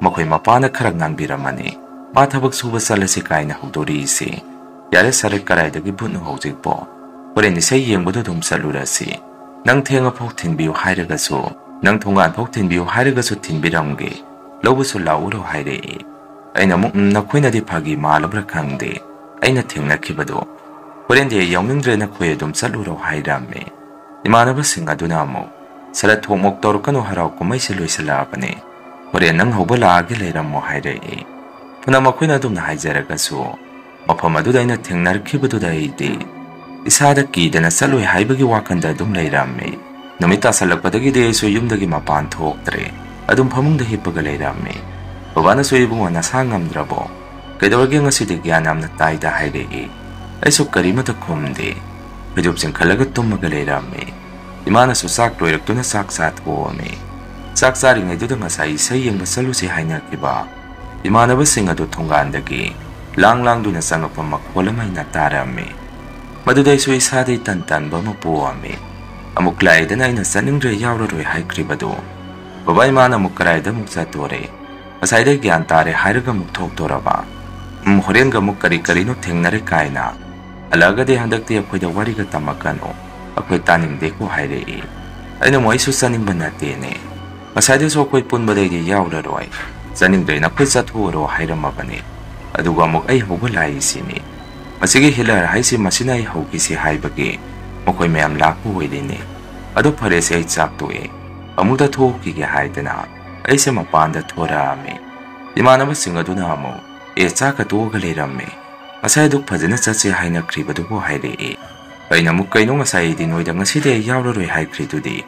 ꯃꯈꯣꯏ ꯃꯄꯥꯅ ꯈꯔ ꯉꯥꯡꯕꯤꯔꯝꯃꯅꯤ꯫ ꯃꯥ ꯊꯕꯛ ꯁꯨꯕ ꯆꯠꯂꯁꯤ ꯀꯥꯏꯅ ꯍꯧꯗꯣꯔꯛꯏꯁꯦ꯫ ꯌꯥꯔꯦ ꯁꯥꯔꯦ, ꯀꯗꯥꯏꯗꯒꯤ ꯕꯨꯠꯅꯣ ꯍꯧꯖꯤꯛꯄꯣ? ꯍꯣꯔꯦꯟ ꯏꯁꯩ ꯌꯦꯡꯕꯗꯣ ꯑꯗꯨꯝ ꯆꯠꯂꯨꯔꯁꯤ꯫ ꯅꯪ ꯊꯦꯡꯉꯐꯥꯎ ꯊꯤꯟꯕꯤꯌꯨ ꯍꯥꯏꯔꯒꯁꯨ, ꯅꯪ ꯊꯣꯡꯒꯥꯟꯐꯥꯎ ꯊꯤꯟꯕꯤꯌꯨ ꯍꯥꯏꯔꯒꯁꯨ ꯊꯤꯟꯕꯤꯔꯝꯒꯦ꯫ ꯂꯧꯕꯁꯨ ꯂꯥꯛꯎꯔꯣ ꯍꯥꯏꯔꯛꯏ꯫ ꯑꯩꯅ ꯑꯃꯨꯛ, "ꯎꯝ, ꯅꯈꯣꯏꯅꯗꯤ ꯐꯥꯒꯤ ꯃꯥꯜꯂꯕ꯭ꯔꯥ ꯈꯪꯗꯦ꯫ ꯑꯩꯅ ꯊꯦꯡꯅꯈꯤꯕꯗꯣ꯫ ꯍꯣꯔꯦꯟꯗꯤ ꯑꯩ ꯌꯥꯎꯅꯤꯡꯗ꯭ꯔꯦ, ꯅꯈꯣꯏ ꯑꯗꯨꯝ ꯆꯠꯂꯨꯔꯣ" ꯍꯥꯏꯔꯝꯃꯤ꯫ ꯏꯃꯥꯟꯅꯕꯁꯤꯡ ꯑꯗꯨꯅ ꯑꯃꯨꯛ, "ꯁꯔꯠ ꯊꯣꯛ ꯃꯣꯛ ꯇꯧꯔꯛꯀꯅꯨ, ꯍꯔꯥꯎ ꯀꯨꯝꯍꯩꯁꯦ ꯂꯣꯏꯁꯤꯜꯂꯛꯑꯕꯅꯤ꯫ ꯍꯣꯔꯦꯟ ꯅꯪ ꯍꯧꯕ ꯂꯥꯛꯑꯒꯦ, ꯂꯩꯔꯝꯃꯣ" ꯍꯥꯏꯔꯛꯏ꯫ ꯐꯅ ꯃꯈꯣꯏꯅ ꯑꯗꯨꯝꯅ ꯍꯥꯏꯖꯔꯒꯁꯨ, ꯃꯐꯝ ꯑꯗꯨꯗ ꯑꯩꯅ ꯊꯦꯡꯅꯔꯛꯈꯤꯕꯗꯨꯗ ꯑꯩꯗꯤ ꯏꯁꯥꯗ ꯀꯤꯗꯅ ꯆꯠꯂꯣꯏ ꯍꯥꯏꯕꯒꯤ ꯋꯥꯈꯜꯗ ꯑꯗꯨꯝ ꯂꯩꯔꯝꯃꯤ꯫ ꯅꯨꯃꯤꯠ ꯇꯥꯁꯜꯂꯛꯄꯗꯒꯤꯗꯤ ꯑꯩꯁꯨ ꯌꯨꯝꯗꯒꯤ ꯃꯄꯥꯟ ꯊꯣꯛꯇ꯭ꯔꯦ꯫ ꯑꯗꯨꯝ ꯐꯃꯨꯡꯗ ꯍꯤꯞꯄꯒ ꯂꯩꯔꯝꯃꯤ꯫ ꯕꯕꯥꯅꯁꯨ, "ꯏꯕꯨꯡꯉꯣ, ꯅꯁꯥ ꯉꯝꯗ꯭ꯔꯕꯣ? ꯀꯩꯗꯧꯔꯒꯦ ꯉꯁꯤꯗꯤ ꯒ꯭ꯌꯥꯟ ꯌꯥꯝꯅ ꯇꯥꯏꯗ?" ꯍꯥꯏꯔꯛꯏ꯫ ꯑꯩꯁꯨ ꯀꯔꯤꯃꯠꯇ ꯈꯨꯝꯗꯦ꯫ ꯐꯩꯖꯨꯞ ꯆꯤꯡꯈꯠꯂꯒ ꯇꯨꯝꯃꯒ ꯂꯩꯔꯝꯃꯤ꯫ ꯏꯃꯥꯅꯁꯨ ꯆꯥꯛ ꯂꯣꯏꯔꯛꯇꯨꯅ ꯆꯥꯛ ꯆꯥꯊꯣꯛꯑꯝꯃꯤ꯫ ꯆꯥꯛ ꯆꯥꯔꯤꯉꯩꯗꯨꯗ ꯉꯁꯥꯏ ꯏꯁꯩ ꯌꯦꯡꯕ ꯆꯠꯂꯨꯁꯤ ꯍꯥꯏꯅꯈꯤꯕ ꯏꯃꯥꯟꯅꯕꯁꯤꯡ ꯑꯗꯨ ꯊꯣꯡꯒꯥꯟꯗꯒꯤ ꯂꯥꯡ ꯂꯥꯡꯗꯨꯅ ꯆꯪꯉꯛꯄ ꯃꯈꯣꯜ ꯑꯃ ꯑꯩꯅ ꯇꯥꯔꯝꯃꯤ꯫ ꯃꯗꯨꯗ ꯑꯩꯁꯨ ꯏꯁꯥꯗ ꯏꯇꯟ ꯇꯟꯕ ꯑꯃ ꯄꯣꯛꯑꯝꯃꯤ꯫ ꯑꯃꯨꯛ ꯂꯥꯛꯏꯗꯅ ꯑꯩꯅ ꯆꯠꯅꯤꯡꯗ꯭ꯔꯦ, ꯌꯥꯎꯔꯔꯣꯏ ꯍꯥꯏꯈ꯭ꯔꯤꯕꯗꯨ꯫ ꯕꯕꯥ ꯏꯃꯥꯅ ꯑꯃꯨꯛ ꯀꯗꯥꯏꯗ ꯑꯃꯨꯛ ꯆꯠꯇꯣꯔꯦ? ꯉꯁꯥꯏꯗꯩ ꯒ꯭ꯌꯥꯟ ꯇꯥꯔꯦ ꯍꯥꯏꯔꯒ ꯑꯃꯨꯛ ꯊꯣꯛꯇꯣꯔꯕ? ꯎꯝ, ꯍꯣꯔꯦꯟꯒ ꯑꯃꯨꯛ ꯀꯔꯤ ꯀꯔꯤꯅꯣ ꯊꯦꯡꯅꯔꯦ ꯀꯥꯏꯅ꯫ ꯍꯜꯂꯛꯑꯒꯗꯤ ꯍꯟꯗꯛꯇꯤ ꯑꯩꯈꯣꯏꯗ ꯋꯥꯔꯤꯒ ꯇꯝꯃꯛꯀꯅꯨ, ꯑꯩꯈꯣꯏ ꯇꯥꯅꯤꯡꯗꯦꯀꯣ ꯍꯥꯏꯔꯛꯏ꯫ ꯑꯩꯅ ꯑꯃꯨꯛ, "ꯑꯩꯁꯨ ꯆꯥꯅꯤꯡꯕ ꯅꯠꯇꯦꯅꯦ꯫ ꯉꯁꯥꯏꯗꯁꯨ ꯑꯩꯈꯣꯏ ꯄꯨꯟꯕꯗꯩꯗꯤ ꯌꯥꯎꯔꯔꯣꯏ꯫ ꯆꯥꯅꯤꯡꯗ꯭ꯔꯦ, ꯅꯈꯣꯏ ꯆꯠꯊꯣꯛꯎꯔꯣ" ꯍꯥꯏꯔꯝꯃꯕꯅꯤ꯫ ꯑꯗꯨꯒ ꯑꯃꯨꯛ ꯑꯩ ꯍꯧꯕ ꯂꯥꯛꯏꯁꯤꯅꯤ꯫ ꯃꯁꯤꯒꯤ ꯍꯤꯠꯂꯔ ꯍꯥꯏꯁꯤ ꯃꯁꯤꯅ ꯑꯩ ꯍꯧꯈꯤꯁꯤ ꯍꯥꯏꯕꯒꯤ ꯃꯈꯣꯏ ꯃꯌꯥꯝ ꯂꯥꯛꯄ ꯑꯣꯏꯔꯤꯅꯤ꯫ ꯑꯗꯨ ꯐꯔꯦꯁꯦ, ꯑꯩ ꯆꯥꯛ ꯇꯣꯛꯑꯦ꯫ ꯑꯃꯨꯛꯇ ꯊꯣꯛꯈꯤꯒꯦ ꯍꯥꯏꯗꯅ ꯑꯩꯁꯦ ꯃꯄꯥꯟꯗ ꯊꯣꯔꯛꯑꯝꯃꯤ꯫ ꯏꯃꯥꯟꯅꯕꯁꯤꯡ ꯑꯗꯨꯅ ꯑꯃꯨꯛ, "ꯑꯦ, ꯆꯥꯛꯀ ꯇꯣꯛꯑꯒ ꯂꯩꯔꯝꯃꯦ꯫ ꯉꯁꯥꯏ ꯑꯗꯨꯛ ꯐꯖꯅ ꯆꯠꯁꯦ ꯍꯥꯏꯅꯈ꯭ꯔꯤꯕꯗꯨꯕꯨ" ꯍꯥꯏꯔꯛꯏ꯫ ꯑꯩꯅ ꯑꯃꯨꯛ, "ꯀꯩꯅꯣ, ꯉꯁꯥꯏ ꯑꯩꯗꯤ ꯅꯣꯏꯗ ꯉꯁꯤꯗꯤ ꯑꯩ ꯌꯥꯎꯔꯔꯣꯏ ꯍꯥꯏꯈ꯭ꯔꯤꯗꯨꯗꯤ?"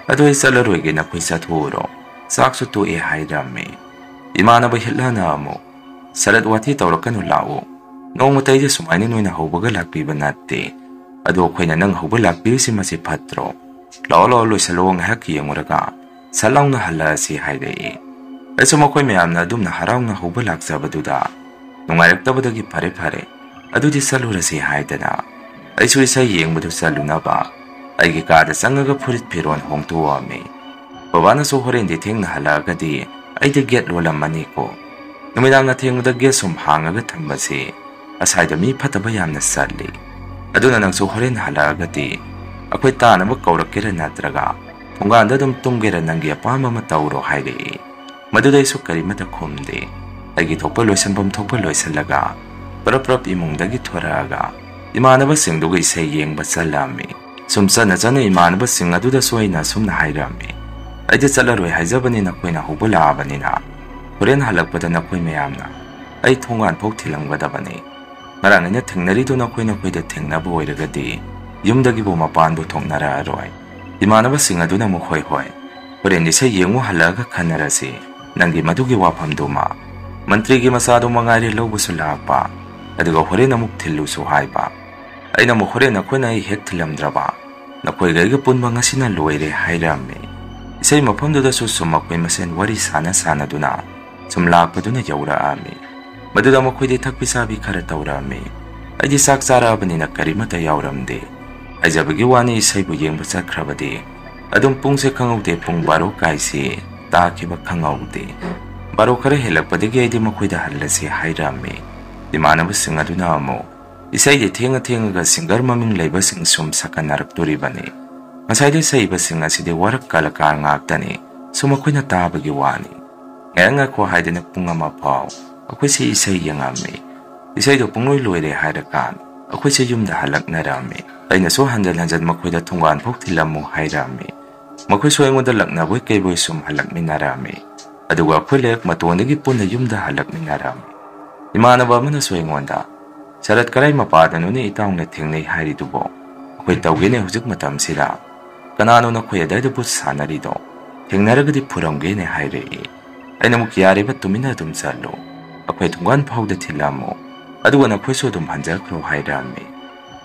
"ꯑꯗꯨ ꯑꯩ ꯆꯠꯂꯔꯣꯏꯒꯦ, ꯅꯈꯣꯏ ꯆꯠꯊꯣꯛꯎꯔꯣ꯫ ꯆꯥꯛꯁꯨ ꯇꯣꯛꯑꯦ" ꯍꯥꯏꯔꯝꯃꯤ꯫ ꯏꯃꯥꯟꯅꯕ ꯍꯤꯠꯂꯥꯅ ꯑꯃꯨꯛ, "ꯁꯔꯠ, ꯋꯥꯊꯤ ꯇꯧꯔꯛꯀꯅꯨ, ꯂꯥꯛꯑꯣ꯫ ꯅꯣꯡꯃꯇ ꯑꯩꯗꯤ ꯁꯨꯃꯥꯏꯅ ꯅꯣꯏꯅ ꯍꯧꯕꯒ ꯂꯥꯛꯄꯤꯕ ꯅꯠꯇꯦ꯫ ꯑꯗꯣ ꯑꯩꯈꯣꯏꯅ ꯅꯪ ꯍꯧꯕ ꯂꯥꯛꯄꯤꯔꯤꯁꯤ ꯃꯁꯤ ꯐꯠꯇ꯭ꯔꯣ? ꯂꯥꯛꯑꯣ, ꯂꯥꯛꯑꯣ, ꯂꯣꯏꯁꯤꯜꯂꯣ, ꯉꯥꯏꯍꯥꯛ ꯌꯦꯡꯉꯨꯔꯒ ꯁꯠ ꯂꯥꯎꯅ ꯍꯜꯂꯛꯑꯁꯤ," ꯍꯥꯏꯔꯛꯏ꯫ ꯑꯩꯁꯨ ꯃꯈꯣꯏ ꯃꯌꯥꯝꯅ ꯑꯗꯨꯝꯅ ꯍꯔꯥꯎꯅ ꯍꯧꯕ ꯂꯥꯛꯆꯕꯗꯨꯗ ꯅꯨꯡꯉꯥꯏꯔꯛꯇꯕꯗꯒꯤ, "ꯐꯔꯦ, ꯐꯔꯦ, ꯑꯗꯨꯗꯤ ꯆꯠꯂꯨꯔꯁꯤ," ꯍꯥꯏꯗꯅ ꯑꯩꯁꯨ ꯏꯁꯩ ꯌꯦꯡꯕꯗꯨ ꯆꯠꯂꯨꯅꯕ ꯑꯩꯒꯤ ꯀꯥꯗ ꯆꯪꯉꯒ ꯐꯨꯔꯤꯠ ꯐꯤꯔꯣꯜ ꯍꯣꯡꯗꯣꯛꯑꯝꯃꯤ꯫ ꯕꯕꯥꯅꯁꯨ ꯍꯣꯔꯦꯟꯗꯤ ꯊꯦꯡꯅ ꯍꯜꯂꯛꯑꯒꯗꯤ ꯑꯩꯗꯤ ꯒꯦꯠ ꯂꯣꯜꯂꯝꯃꯅꯤꯀꯣ꯫ ꯅꯨꯃꯤꯗꯥꯡ ꯑꯊꯦꯡꯕꯗ ꯒꯦꯠ ꯁꯨꯝ ꯍꯥꯡꯉꯒ ꯊꯝꯕꯁꯤ ꯑꯁꯥꯏꯗ ꯃꯤ ꯐꯠꯇꯕ ꯌꯥꯝꯅ ꯆꯠꯂꯤ꯫ ꯑꯗꯨꯅ ꯅꯪꯁꯨ ꯍꯣꯔꯦꯟ ꯍꯜꯂꯛꯑꯒꯗꯤ ꯑꯩꯈꯣꯏ ꯇꯥꯅꯕ ꯀꯧꯔꯛꯀꯦꯔꯥ ꯅꯠꯇ꯭ꯔꯒ ꯊꯣꯡꯒꯥꯟꯗ ꯑꯗꯨꯝ ꯇꯨꯝꯒꯦꯔꯥ, ꯅꯪꯒꯤ ꯑꯄꯥꯝꯕ ꯑꯃ ꯇꯧꯔꯣ, ꯍꯥꯏꯔꯛꯏ꯫ ꯃꯗꯨꯗ ꯑꯩꯁꯨ ꯀꯔꯤꯃꯠꯇ ꯈꯨꯝꯗꯦ꯫ ꯑꯩꯒꯤ ꯊꯣꯛꯄ ꯂꯣꯏꯁꯤꯟꯐꯝ ꯊꯣꯛꯄ ꯂꯣꯏꯁꯤꯜꯂꯒ ꯄ꯭ꯔꯞ ꯄ꯭ꯔꯞ ꯏꯃꯨꯡꯗꯒꯤ ꯊꯣꯔꯛꯑꯒ ꯏꯃꯥꯟꯅꯕꯁꯤꯡꯗꯨꯒ ꯏꯁꯩ ꯌꯦꯡꯕ ꯆꯠꯂꯝꯃꯤ꯫ ꯁꯨꯝ ꯆꯠꯅ ꯆꯠꯅ ꯏꯃꯥꯟꯅꯕꯁꯤꯡ ꯑꯗꯨꯗꯁꯨ ꯑꯩꯅ ꯑꯁꯨꯝꯅ ꯍꯥꯏꯔꯝꯃꯤ, "ꯑꯩꯗꯤ ꯆꯠꯂꯔꯣꯏ ꯍꯥꯏꯖꯕꯅꯤ, ꯅꯈꯣꯏꯅ ꯍꯧꯕ ꯂꯥꯛꯑꯕꯅꯤꯅ ꯍꯣꯔꯦꯟ ꯍꯜꯂꯛꯄꯗ ꯅꯈꯣꯏ ꯃꯌꯥꯝꯅ ꯑꯩ ꯊꯣꯡꯒꯥꯟ ꯐꯥꯎ ꯊꯤꯜꯂꯝꯒꯗꯕꯅꯤ꯫ ꯉꯔꯥꯡ ꯑꯩꯅ ꯊꯦꯡꯅꯔꯤꯗꯨ ꯅꯈꯣꯏ ꯅꯈꯣꯏꯗ ꯊꯦꯡꯅꯕ ꯑꯣꯏꯔꯒꯗꯤ ꯌꯨꯝꯗꯒꯤꯕꯨ ꯃꯄꯥꯟꯕꯨ ꯊꯣꯛꯅꯔꯛꯑꯔꯣꯏ꯫ ꯏꯃꯥꯟꯅꯕꯁꯤꯡ ꯑꯗꯨꯅ ꯑꯃꯨꯛ, "ꯍꯣꯏ, ꯍꯣꯏ, ꯍꯣꯔꯦꯟ ꯏꯁꯩ ꯌꯦꯡꯉꯨ ꯍꯜꯂꯛꯑꯒ ꯈꯟꯅꯔꯁꯤ꯫ ꯅꯪꯒꯤ ꯃꯗꯨꯒꯤ ꯋꯥꯐꯝꯗꯨꯃ, ꯃꯟꯇ꯭ꯔꯤꯒꯤ ꯃꯆꯥꯗꯨ ꯃꯉꯥꯏꯔꯦ ꯂꯧꯕꯁꯨ ꯂꯥꯛꯄ, ꯑꯗꯨꯒ ꯍꯣꯔꯦꯟ ꯑꯃꯨꯛ ꯊꯤꯜꯂꯨꯁꯨ ꯍꯥꯏꯕ꯫ ꯑꯩꯅ ꯑꯃꯨꯛ ꯍꯣꯔꯦꯟ ꯅꯈꯣꯏꯅ ꯑꯩ ꯍꯦꯛ ꯊꯤꯜꯂꯝꯗ꯭ꯔꯕ, ꯅꯈꯣꯏꯒ ꯑꯩꯒ ꯄꯨꯟꯕ ꯉꯁꯤꯅ ꯂꯣꯏꯔꯦ," ꯍꯥꯏꯔꯝꯃꯤ꯫ ꯏꯁꯩ ꯃꯐꯝꯗꯨꯗꯁꯨ ꯁꯨꯝ ꯃꯈꯣꯏ ꯃꯁꯦꯟ ꯋꯥꯔꯤ ꯁꯥꯟꯅ ꯁꯥꯟꯅꯗꯨꯅ ꯁꯨꯝ ꯂꯥꯛꯄꯗꯨꯅ ꯌꯧꯔꯛꯑꯝꯃꯤ꯫ ꯃꯗꯨꯗ ꯃꯈꯣꯏꯗꯤ ꯊꯛꯄꯤ ꯆꯥꯕꯤ ꯈꯔ ꯇꯧꯔꯛꯑꯝꯃꯤ꯫ ꯑꯩꯗꯤ ꯆꯥꯛ ꯆꯥꯔꯛꯑꯕꯅꯤꯅ ꯀꯔꯤꯃꯠꯇ ꯌꯥꯎꯔꯝꯗꯦ꯫ ꯍꯥꯏꯖꯕꯒꯤ ꯋꯥꯅꯤ, ꯏꯁꯩꯕꯨ ꯌꯦꯡꯕ ꯆꯠꯈ꯭ꯔꯕꯗꯤ ꯑꯗꯨꯝ ꯄꯨꯡꯁꯦ ꯈꯪꯍꯧꯗꯦ, ꯄꯨꯡ ꯕꯥꯔꯣ ꯀꯥꯏꯁꯤ ꯇꯥꯈꯤꯕ ꯈꯪꯍꯧꯗꯦ꯫ ꯕꯥꯔꯣ ꯈꯔ ꯍꯦꯜꯂꯛꯄꯗꯒꯤ ꯑꯩꯗꯤ ꯃꯈꯣꯏꯗ ꯍꯜꯂꯁꯤ ꯍꯥꯏꯔꯝꯃꯤ꯫ ꯏꯃꯥꯟꯅꯕꯁꯤꯡ ꯑꯗꯨꯅ ꯑꯃꯨꯛ ꯏꯁꯩꯗꯤ ꯊꯦꯡꯉ ꯊꯦꯡꯉꯒ ꯁꯤꯡꯒꯔ ꯃꯃꯤꯡ ꯂꯩꯕꯁꯤꯡ ꯁꯨꯝ ꯁꯛꯀꯠꯅꯔꯛꯇꯣꯔꯤꯕꯅꯤ꯫ ꯉꯁꯥꯏꯗꯩ ꯁꯛꯏꯕꯁꯤꯡ ꯑꯁꯤꯗꯤ ꯋꯥꯔꯛ ꯀꯂꯥꯀꯥꯔ ꯉꯥꯛꯇꯅꯤ꯫ ꯁꯨꯝ ꯃꯈꯣꯏꯅ ꯇꯥꯕꯒꯤ ꯋꯥꯅꯤ꯫ "ꯉꯥꯏꯍꯥꯛ ꯉꯥꯏꯈꯣ" ꯍꯥꯏꯗꯅ ꯄꯨꯡ ꯑꯃ ꯐꯥꯎ ꯑꯩꯈꯣꯏꯁꯦ ꯏꯁꯩ ꯌꯦꯡꯉꯝꯃꯤ꯫ ꯏꯁꯩꯗꯣ ꯄꯨꯡꯂꯣꯏ ꯂꯣꯏꯔꯦ ꯍꯥꯏꯔꯀꯥꯟ ꯑꯩꯈꯣꯏꯁꯦ ꯌꯨꯝꯗ ꯍꯜꯂꯛꯅꯔꯝꯃꯤ꯫ ꯑꯩꯅꯁꯨ ꯍꯟꯖꯟ ꯍꯟꯖꯟ ꯃꯈꯣꯏꯗ "ꯊꯣꯡꯒꯥꯟ ꯐꯥꯎ ꯊꯤꯜꯂꯝꯃꯨ" ꯍꯥꯏꯔꯝꯃꯤ꯫ ꯃꯈꯣꯏꯁꯨ ꯑꯩꯉꯣꯟꯗ ꯂꯛꯅꯕꯣꯏ ꯀꯩꯕꯣꯏ ꯁꯨꯝ ꯍꯜꯂꯛꯃꯤꯟꯅꯔꯝꯃꯤ꯫ ꯑꯗꯨꯒ ꯑꯩꯈꯣꯏ ꯂꯩꯔꯛ ꯃꯇꯣꯟꯗꯒꯤ ꯄꯨꯟꯅ ꯌꯨꯝꯗ ꯍꯜꯂꯛꯃꯤꯟꯅꯔꯝꯃꯤ꯫ ꯏꯃꯥꯟꯅꯕ ꯑꯃꯅꯁꯨ ꯑꯩꯉꯣꯟꯗ, "ꯁꯔꯠ, ꯀꯔꯥꯏ ꯃꯄꯥꯗꯅꯣꯅꯦ ꯏꯇꯥꯎꯅ ꯊꯦꯡꯅꯩ ꯍꯥꯏꯔꯤꯗꯨꯕꯣ? ꯑꯩꯈꯣꯏ ꯇꯧꯒꯦꯅꯦ ꯍꯧꯖꯤꯛ ꯃꯇꯝꯁꯤꯗ꯫ ꯀꯅꯥꯅꯣ ꯅꯈꯣꯏ ꯑꯗꯥꯏꯗ ꯕꯨꯠ ꯁꯥꯟꯅꯔꯤꯗꯣ? ꯊꯦꯡꯅꯔꯒꯗꯤ ꯐꯨꯔꯝꯒꯦꯅꯦ," ꯍꯥꯏꯔꯛꯏ꯫ ꯑꯩꯅ ꯑꯃꯨꯛ, "ꯌꯥꯔꯦꯕ, ꯇꯨꯃꯤꯟꯅ ꯑꯗꯨꯝ ꯆꯠꯂꯨ, ꯑꯩꯈꯣꯏ ꯊꯣꯡꯒꯥꯟ ꯐꯥꯎꯗ ꯊꯤꯜꯂꯝꯃꯨ, ꯑꯗꯨꯒ ꯅꯈꯣꯏꯁꯨ ꯑꯗꯨꯝ ꯍꯟꯖꯈ꯭ꯔꯣ" ꯍꯥꯏꯔꯛꯑꯝꯃꯤ꯫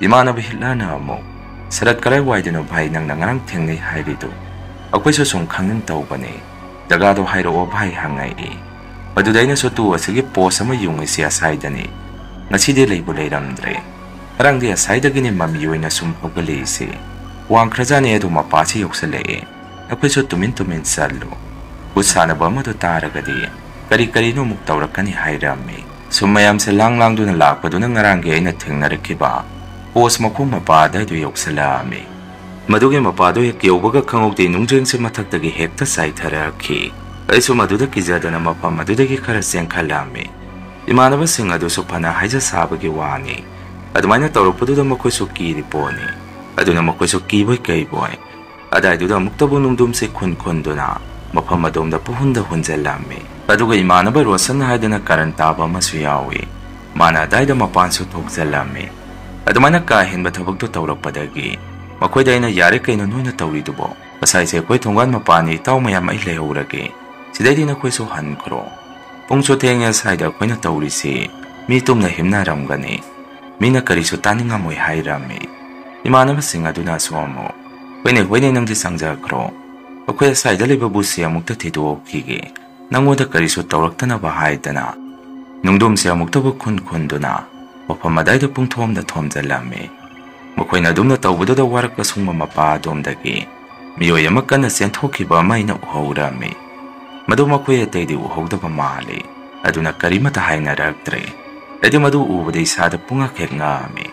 ꯏꯃꯥꯟꯅꯕ ꯍꯤꯠꯂꯔꯅ ꯑꯃꯨꯛ, "ꯁꯔꯠ, ꯀꯔꯥꯏꯋꯥꯏꯗꯅꯣ ꯚꯥꯏ ꯅꯪꯅ ꯉꯔꯥꯡ ꯊꯦꯡꯅꯩ ꯍꯥꯏꯔꯤꯗꯨ? ꯑꯩꯈꯣꯏꯁꯨ ꯁꯨꯝ ꯈꯪꯅꯤꯡ ꯇꯧꯕꯅꯤ, ꯖꯒꯥꯗꯣ ꯍꯥꯏꯔꯛꯑꯣ ꯚꯥꯏ" ꯍꯪꯉꯛꯏ꯫ ꯃꯗꯨꯗ ꯑꯩꯅꯁꯨ, "ꯇꯨ, ꯑꯁꯤꯒꯤ ꯄꯣꯁ ꯑꯃ ꯌꯨꯡꯉꯤꯁꯤ ꯑꯁꯥꯏꯗꯅꯤ, ꯉꯁꯤꯗꯤ ꯂꯩꯕꯨ ꯂꯩꯔꯝꯗ꯭ꯔꯦ, ꯉꯔꯥꯡꯗꯤ ꯑꯁꯥꯏꯗꯒꯤꯅꯤ ꯃꯃꯤ ꯑꯣꯏꯅ ꯁꯨꯝ ꯍꯧꯒꯠꯂꯛꯏꯁꯤ, ꯋꯥꯡꯈ꯭ꯔꯖꯥꯠꯅꯤ, ꯑꯗꯨ ꯃꯄꯥꯁꯤ ꯌꯧꯁꯜꯂꯛꯑꯦ, ꯅꯈꯣꯏꯁꯨ ꯇꯨꯃꯤꯟ ꯇꯨꯃꯤꯟ ꯆꯠꯂꯨ, ꯚꯨꯠ ꯁꯥꯟꯅꯕ ꯑꯃꯗꯣ ꯇꯥꯔꯒꯗꯤ ꯀꯔꯤ ꯀꯔꯤꯅꯣ ꯑꯃꯨꯛ ꯇꯧꯔꯛꯀꯅꯤ" ꯍꯥꯏꯔꯝꯃꯤ꯫ ꯁꯨꯝ ꯃꯌꯥꯝꯁꯦ ꯂꯥꯡ ꯂꯥꯡꯗꯨꯅ ꯂꯥꯛꯄꯗꯨꯅ ꯉꯔꯥꯡꯒꯤ ꯑꯩꯅ ꯊꯦꯡꯅꯔꯛꯈꯤꯕ ꯄꯣꯁ ꯃꯈꯣꯡ ꯃꯄꯥ ꯑꯗꯨꯋꯥꯏꯗꯨ ꯌꯧꯁꯜꯂꯛꯑꯝꯃꯤ꯫ ꯃꯗꯨꯒꯤ ꯃꯄꯥꯗꯨ ꯍꯦꯛ ꯌꯧꯕꯒ ꯈꯪꯍꯧꯗꯦ ꯅꯨꯡꯖ꯭ꯔꯦꯡꯁꯦ ꯃꯊꯛꯇꯒꯤ ꯍꯦꯛꯇ ꯆꯥꯏꯊꯔꯛꯈꯤ꯫ ꯑꯩꯁꯨ ꯃꯗꯨꯗ ꯀꯤꯖꯗꯅ ꯃꯐꯝ ꯑꯗꯨꯗꯒꯤ ꯈꯔ ꯆꯦꯟꯈꯠꯂꯝꯃꯤ꯫ ꯏꯃꯥꯟꯅꯕꯁꯤꯡ ꯑꯗꯨꯁꯨ ꯐꯅ ꯍꯥꯏꯖ ꯁꯥꯕꯒꯤ ꯋꯥꯅꯤ, ꯑꯗꯨꯃꯥꯏꯅ ꯇꯧꯔꯛꯄꯗꯨꯗ ꯃꯈꯣꯏꯁꯨ ꯀꯤꯔꯤ ꯄꯣꯠꯅꯤ꯫ ꯑꯗꯨꯅ ꯃꯈꯣꯏꯁꯨ ꯀꯤꯕꯣꯏ ꯀꯩꯕꯣꯏ ꯑꯗꯥꯏꯗꯨꯗ ꯑꯃꯨꯛꯇꯕꯨ ꯅꯨꯡꯗꯨꯝꯁꯦ ꯈꯨꯟ ꯈꯨꯟꯗꯨꯅ ꯃꯐꯝ ꯑꯗꯣꯝꯗ ꯄꯨꯍꯨꯟꯗ ꯍꯨꯟꯖꯜꯂꯝꯃꯤ꯫ ꯑꯗꯨꯒ ꯏꯃꯥꯟꯅꯕ ꯔꯣꯁꯟ ꯍꯥꯏꯗꯅ ꯀꯔꯟ ꯇꯥꯕ ꯑꯃꯁꯨ ꯌꯥꯎꯏ, ꯃꯥꯅ ꯑꯗꯥꯏꯗ ꯃꯄꯥꯟꯁꯨ ꯊꯣꯛꯆꯜꯂꯝꯃꯤ꯫ ꯑꯗꯨꯃꯥꯏꯅ ꯀꯥ ꯍꯦꯟꯕ ꯊꯕꯛꯇꯣ ꯇꯧꯔꯛꯄꯗꯒꯤ ꯃꯈꯣꯏꯗ ꯑꯩꯅ, "ꯌꯥꯔꯦ, ꯀꯩꯅꯣ ꯅꯣꯏꯅ ꯇꯧꯔꯤꯗꯨꯕꯣ? ꯉꯁꯥꯏꯁꯦ ꯑꯩꯈꯣꯏ ꯊꯣꯡꯒꯥꯟ ꯃꯄꯥꯟꯅꯤ, ꯏꯇꯥꯎ ꯃꯌꯥꯝ, ꯑꯩ ꯂꯩꯍꯧꯔꯒꯦ, ꯁꯤꯗꯩꯗꯤ ꯅꯈꯣꯏꯁꯨ ꯍꯟꯈ꯭ꯔꯣ, ꯄꯨꯡꯁꯨ ꯊꯦꯡꯉꯦ, ꯁ꯭ꯋꯥꯏꯗ ꯑꯩꯈꯣꯏꯅ ꯇꯧꯔꯤꯁꯤ ꯃꯤ ꯇꯨꯝꯅ ꯍꯤꯞꯅꯔꯝꯒꯅꯤ, ꯃꯤꯅ ꯀꯔꯤꯁꯨ ꯇꯥꯅꯤꯡꯉꯝꯃꯣꯏ" ꯍꯥꯏꯔꯝꯃꯤ꯫ ꯏꯃꯥꯟꯅꯕꯁꯤꯡ ꯑꯗꯨꯅꯁꯨ ꯑꯃꯨꯛ, "ꯍꯣꯏꯅꯦ, ꯍꯣꯏꯅꯦ, ꯅꯪꯗꯤ ꯆꯪꯖꯈ꯭ꯔꯣ, ꯑꯩꯈꯣꯏ ꯑꯁ꯭ꯋꯥꯏꯗ ꯂꯩꯕ ꯕꯨꯠꯁꯤ ꯑꯃꯨꯛꯇ ꯊꯤꯗꯣꯛꯍꯧꯈꯤꯒꯦ, ꯅꯪꯉꯣꯟꯗ ꯀꯔꯤꯁꯨ ꯇꯧꯔꯛꯇꯅꯕ" ꯍꯥꯏꯗꯅ ꯅꯨꯡꯗꯨꯝꯁꯦ ꯑꯃꯨꯛꯇꯕꯨ ꯈꯨꯟ ꯈꯨꯟꯗꯨꯅ ꯃꯐꯝ ꯑꯗꯥꯏꯗ ꯄꯨꯡꯊꯣꯝꯗ ꯊꯣꯝꯖꯤꯜꯂꯝꯃꯤ꯫ ꯃꯈꯣꯏꯅ ꯑꯗꯨꯝꯅ ꯇꯧꯕꯗꯨꯗ ꯋꯥꯔꯛꯄ ꯁꯨꯡꯕ ꯃꯄꯥ ꯑꯗꯣꯝꯗꯒꯤ ꯃꯤꯑꯣꯏ ꯑꯃ ꯀꯟꯅ ꯆꯦꯟꯊꯣꯛꯈꯤꯕ ꯑꯃ ꯑꯩꯅ ꯎꯍꯧꯔꯝꯃꯤ꯫ ꯃꯗꯨ ꯃꯈꯣꯏ ꯑꯇꯩꯗꯤ ꯎꯍꯧꯗꯕ ꯃꯥꯜꯂꯤ, ꯑꯗꯨꯅ ꯀꯔꯤꯃꯠꯇ ꯍꯥꯏꯅꯔꯛꯇ꯭ꯔꯦ꯫ ꯑꯩꯗꯤ ꯃꯗꯨ ꯎꯕꯗ ꯏꯁꯥꯗ ꯄꯨꯡꯉꯛ ꯍꯦꯛ ꯉꯛꯑꯝꯃꯤ꯫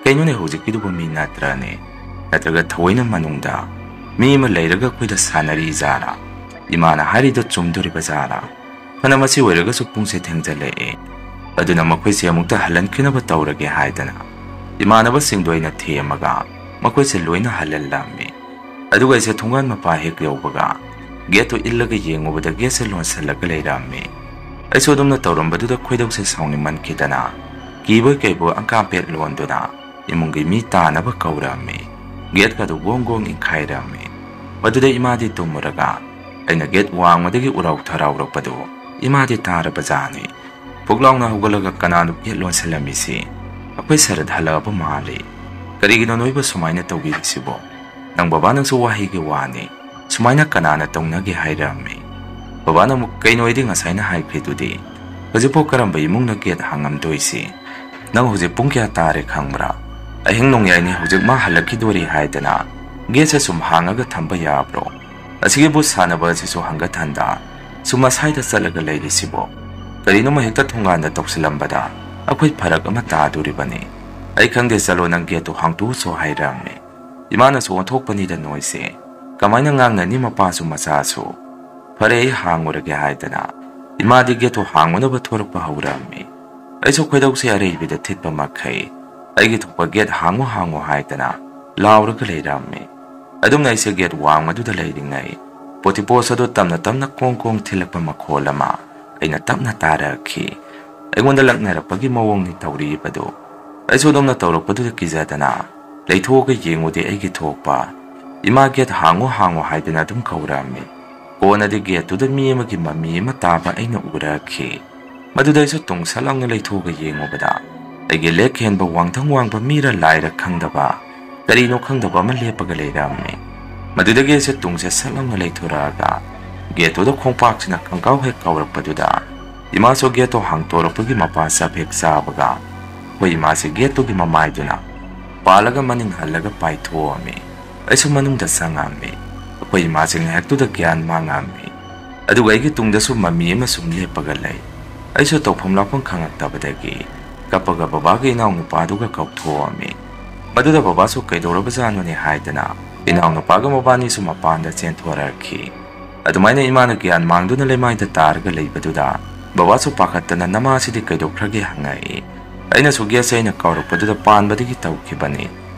"ꯀꯩꯅꯣꯅꯦ, ꯍꯧꯖꯤꯛꯀꯤꯗꯨꯕꯨ ꯃꯤ ꯅꯠꯇ꯭ꯔꯅꯦ? ꯅꯠꯇ꯭ꯔꯒ ꯊꯑꯣꯏꯅ ꯃꯅꯨꯡꯗ ꯃꯤ ꯑꯃ ꯂꯩꯔꯒ ꯑꯩꯈꯣꯏꯗ ꯁꯥꯟꯅꯔꯤ ꯖꯥꯠꯂꯥ? ꯏꯃꯥꯅ ꯍꯥꯏꯔꯤꯗꯣ ꯆꯨꯝꯗꯣꯔꯤꯕ ꯖꯥꯠꯂꯥ? ꯐꯅ ꯃꯁꯤ ꯑꯣꯏꯔꯒꯁꯨ ꯄꯨꯡꯁꯦ ꯊꯦꯡꯖꯜꯂꯛꯑꯦ, ꯑꯗꯨꯅ ꯃꯈꯣꯏꯁꯦ ꯑꯃꯨꯛꯇ ꯍꯜꯍꯟꯈꯤꯅꯕ ꯇꯧꯔꯒꯦ" ꯍꯥꯏꯗꯅ ꯏꯃꯥꯟꯅꯕꯁꯤꯡꯗꯣ ꯑꯩꯅ ꯊꯦꯝꯃꯒ ꯃꯈꯣꯏꯁꯦ ꯂꯣꯏꯅ ꯍꯜꯍꯜꯂꯝꯃꯤ꯫ ꯑꯗꯨꯒ ꯑꯩꯁꯦ ꯊꯣꯡꯒꯥꯟ ꯃꯄꯥ ꯍꯦꯛ ꯌꯧꯕꯒ ꯒꯦꯠꯇꯨ ꯏꯜꯂꯒ ꯌꯦꯡꯉꯨꯕꯗ ꯒꯦꯠꯁꯦ ꯂꯣꯟꯁꯤꯜꯂꯒ ꯂꯩꯔꯝꯃꯤ꯫ ꯑꯩꯁꯨ ꯑꯗꯨꯝꯅ ꯇꯧꯔꯝꯕꯗꯨꯗ ꯈꯣꯏꯗꯧꯁꯦ ꯁꯥꯎꯅꯤꯡꯃꯟꯈꯤꯗꯅ ꯀꯤꯕꯣꯏ ꯀꯩꯕꯣꯏ ꯑꯪꯀꯥꯝꯄꯦꯠ ꯂꯣꯟꯗꯨꯅ ꯏꯃꯨꯡꯒꯤ ꯃꯤ ꯇꯥꯅꯕ ꯀꯧꯔꯝꯃꯤ꯫ ꯒꯦꯠꯀꯗꯨ ꯒꯣꯡ ꯒꯣꯡ ꯏꯟꯈꯥꯏꯔꯝꯃꯤ꯫ ꯃꯗꯨꯗ ꯏꯃꯥꯗꯤ ꯇꯨꯝꯃꯨꯔꯒ ꯑꯩꯅ ꯒꯦꯠ ꯋꯥꯡꯃꯗꯒꯤ ꯎꯔꯥꯎ ꯊꯔꯥꯎꯔꯛꯄꯗꯨ ꯏꯃꯥꯗꯤ ꯇꯥꯔꯕꯖꯥꯠꯅꯤ꯫ ꯐꯨꯛ ꯂꯥꯎꯅ ꯍꯧꯒꯠꯂꯒ, "ꯀꯅꯥꯅꯣ ꯒꯦꯠ ꯂꯣꯟꯁꯤꯜꯂꯝꯃꯤꯁꯤ? ꯑꯩꯈꯣꯏ ꯁꯔꯠ ꯍꯜꯂꯛꯑꯕ ꯃꯥꯜꯂꯤ꯫ ꯀꯔꯤꯒꯤꯅꯣ ꯅꯣꯏꯕꯨ ꯁꯨꯃꯥꯏꯅ ꯇꯧꯕꯤꯔꯤꯁꯤꯕꯣ? ꯅꯪ ꯕꯕꯥꯅꯁꯨ ꯋꯥꯍꯩꯒꯤ ꯋꯥꯅꯤ꯫ ꯁꯨꯃꯥꯏꯅ ꯀꯅꯥꯅ ꯇꯧꯅꯒꯦ?" ꯍꯥꯏꯔꯛꯑꯝꯃꯤ꯫ ꯕꯕꯥꯅ ꯑꯃꯨꯛ, "ꯀꯩꯅꯣ, ꯑꯩꯗꯤ ꯉꯁꯥꯏꯅ ꯍꯥꯏꯈ꯭ꯔꯤꯗꯨꯗꯤ꯫ ꯍꯧꯖꯤꯛꯐꯥꯎ ꯀꯔꯝꯕ ꯏꯃꯨꯡꯅ ꯒꯦꯠ ꯍꯥꯡꯉꯝꯗꯣꯏꯁꯤ? ꯅꯪ ꯍꯧꯖꯤꯛ ꯄꯨꯡ ꯀꯌꯥ ꯇꯥꯔꯦ ꯈꯪꯕ꯭ꯔꯥ? ꯑꯍꯤꯡ ꯅꯣꯡꯌꯥꯏꯅꯤ, ꯍꯧꯖꯤꯛ ꯃꯥ ꯍꯜꯂꯛꯈꯤꯗꯣꯔꯤ ꯍꯥꯏꯗꯅ ꯒꯦꯠꯁꯦ ꯁꯨꯝ ꯍꯥꯡꯉꯒ ꯊꯝꯕ ꯌꯥꯕ꯭ꯔꯣ? ꯑꯁꯤꯒꯤ ꯕꯨꯠ ꯁꯥꯟꯅꯕ ꯑꯁꯤꯁꯨ ꯍꯪꯒꯠ ꯍꯟꯗ ꯁꯨꯝ ꯑꯁꯥꯏꯗ ꯆꯠꯂꯒ ꯂꯩꯔꯤꯁꯤꯕꯣ? ꯀꯔꯤꯅꯣꯃ ꯍꯦꯛꯇ ꯊꯣꯡꯒꯥꯟꯗ ꯇꯧꯁꯤꯜꯂꯝꯕꯗ ꯑꯩꯈꯣꯏ ꯐꯔꯛ ꯑꯃ ꯇꯥꯗꯣꯔꯤꯕꯅꯤ꯫ ꯑꯩ ꯈꯪꯗꯦ, ꯆꯠꯂꯣ, ꯅꯪ ꯒꯦꯠꯇꯨ ꯍꯥꯡꯇꯣꯛꯎꯆꯣ" ꯍꯥꯏꯔꯝꯃꯤ꯫ ꯏꯃꯥꯅꯁꯨ ꯑꯣꯟꯊꯣꯛꯄꯅꯤꯗ ꯅꯣꯏꯁꯦ꯫ ꯀꯃꯥꯏꯅ ꯉꯥꯡꯅꯅꯤ ꯃꯄꯥꯁꯨ ꯃꯆꯥꯁꯨ? "ꯐꯔꯦ, ꯑꯩ ꯍꯥꯡꯉꯨꯔꯒꯦ" ꯍꯥꯏꯗꯅ ꯏꯃꯥꯗꯤ ꯒꯦꯠꯇꯨ ꯍꯥꯡꯉꯨꯅꯕ ꯊꯣꯔꯛꯄ ꯍꯧꯔꯛꯑꯝꯃꯤ꯫ ꯑꯩꯁꯨ ꯈꯣꯏꯗꯧꯁꯦ ꯑꯔꯩꯕꯤꯗ ꯊꯤꯠꯄ ꯃꯈꯩ ꯑꯩꯒꯤ ꯊꯣꯛꯄ "ꯒꯦꯠ ꯍꯥꯡꯉꯨ, ꯍꯥꯡꯉꯨ" ꯍꯥꯏꯗꯅ ꯂꯥꯎꯔꯒ ꯂꯩꯔꯝꯃꯤ꯫ ꯑꯗꯨꯝꯅ ꯑꯩꯁꯦ ꯒꯦꯠ ꯋꯥꯡꯃꯗꯨꯗ ꯂꯩꯔꯤꯉꯩ, ꯄꯣꯇꯤꯄꯣꯁ ꯑꯗꯨ ꯇꯞꯅ ꯇꯞꯅ ꯀꯣꯡ ꯀꯣꯡ ꯊꯤꯜꯂꯛꯄ ꯃꯈꯣꯜ ꯑꯃ ꯑꯩꯅ ꯇꯞꯅ ꯇꯥꯔꯛꯈꯤ꯫ ꯑꯩꯉꯣꯟꯗ ꯂꯛꯅꯔꯛꯄꯒꯤ ꯃꯑꯣꯡꯅꯤ ꯇꯧꯔꯤꯕꯗꯨ꯫ ꯑꯩꯁꯨ ꯑꯗꯨꯝꯅ ꯇꯧꯔꯛꯄꯗꯨꯗ ꯀꯤꯖꯗꯅ ꯂꯩꯊꯣꯛꯑꯒ ꯌꯦꯡꯉꯨꯗꯦ ꯑꯩꯒꯤ ꯊꯣꯛꯄ꯫ ꯏꯃꯥ ꯒꯦꯠ ꯍꯥꯡꯉꯨ, ꯍꯥꯡꯉꯨ ꯍꯥꯏꯗꯅ ꯑꯗꯨꯝ ꯀꯧꯔꯛꯑꯝꯃꯤ꯫ ꯀꯣꯟꯅꯗꯤ ꯒꯦꯠꯇꯨꯗ ꯃꯤ ꯑꯃꯒꯤ ꯃꯃꯤ ꯑꯃ ꯇꯥꯕ ꯑꯩꯅ ꯎꯔꯛꯈꯤ꯫ ꯃꯗꯨꯗ ꯑꯩꯁꯨ ꯇꯨꯡ ꯁꯠ ꯂꯥꯎꯅ ꯂꯩꯊꯣꯛꯑꯒ ꯌꯦꯡꯉꯨꯕꯗ, ꯑꯩꯒꯤ ꯂꯦꯛ ꯍꯦꯟꯕ ꯋꯥꯡꯊꯪ ꯋꯥꯡꯕ ꯃꯤꯔ ꯂꯥꯏꯔ ꯈꯪꯗꯕ, ꯀꯔꯤꯅꯣ ꯈꯪꯗꯕ ꯑꯃ ꯂꯦꯞꯄꯒ ꯂꯩꯔꯝꯃꯤ꯫ ꯃꯗꯨꯗꯒꯤ ꯑꯩꯁꯦ ꯇꯨꯡꯁꯦ ꯁꯠ ꯂꯥꯎꯅ ꯂꯩꯊꯣꯔꯛꯑꯒ, ꯒꯦꯠꯇꯨꯗ ꯈꯣꯡꯄꯥꯛꯁꯤꯅ ꯈꯪꯀꯥꯎ ꯍꯦꯛ ꯀꯥꯎꯔꯛꯄꯗꯨꯗ, ꯏꯃꯥꯁꯨ ꯒꯦꯠꯇꯣ ꯍꯥꯡꯇꯣꯔꯛꯄꯒꯤ ꯃꯄꯥ ꯆꯞ ꯍꯦꯛ ꯆꯥꯕꯒ, ꯑꯩꯈꯣꯏ ꯏꯃꯥꯁꯦ ꯒꯦꯠꯇꯨꯒꯤ ꯃꯃꯥꯏꯗꯨꯅ ꯄꯥꯜꯂꯒ ꯃꯅꯤꯡ ꯍꯜꯂꯒ ꯄꯥꯏꯊꯣꯛꯑꯝꯃꯤ꯫ ꯑꯩꯁꯨ ꯃꯅꯨꯡꯗ ꯆꯪꯉꯝꯃꯤ꯫ ꯑꯩꯈꯣꯏ ꯏꯃꯥꯁꯦ ꯉꯥꯏꯍꯥꯛꯇꯨꯗ ꯒ꯭ꯌꯥꯟ ꯃꯥꯡꯉꯝꯃꯤ꯫ ꯑꯗꯨꯒ ꯑꯩꯒꯤ ꯇꯨꯡꯗꯁꯨ ꯃꯃꯤ ꯑꯃ ꯁꯨꯝ ꯂꯦꯞꯄꯒ ꯂꯩ꯫ ꯑꯩꯁꯨ ꯇꯧꯐꯝ ꯂꯥꯛꯐꯝ ꯈꯪꯉꯛꯇꯕꯗꯒꯤ ꯀꯞꯄꯒ ꯕꯕꯥꯒ ꯏꯅꯥꯎꯅꯨꯄꯥꯗꯨꯒ ꯀꯧꯊꯣꯛꯑꯝꯃꯤ꯫ ꯃꯗꯨꯗ ꯕꯕꯥꯁꯨ "ꯀꯩꯗꯧꯔꯕꯖꯥꯠꯅꯣꯅꯦ?" ꯍꯥꯏꯗꯅ ꯏꯅꯥꯎꯅꯨꯄꯥꯒ ꯃꯕꯥꯅꯤꯁꯨ ꯃꯄꯥꯟꯗ ꯆꯦꯟꯊꯣꯔꯛꯈꯤ꯫ ꯑꯗꯨꯃꯥꯏꯅ ꯏꯃꯥꯅ ꯒ꯭ꯌꯥꯟ ꯃꯥꯡꯗꯨꯅ ꯂꯩꯃꯥꯏꯗ ꯇꯥꯔꯒ ꯂꯩꯕꯗꯨꯗ ꯕꯕꯥꯁꯨ ꯄꯥꯈꯠꯇꯅ "ꯅꯃꯥꯁꯤꯗꯤ ꯀꯩꯗꯧꯈ꯭ꯔꯒꯦ?" ꯍꯪꯉꯛꯏ꯫ ꯑꯩꯅꯁꯨ ꯒꯦꯠꯁꯦ ꯑꯩꯅ ꯀꯥꯎꯔꯛꯄꯗꯨꯗ ꯄꯥꯟꯕꯗꯒꯤ ꯇꯧꯈꯤꯕꯅꯤ꯫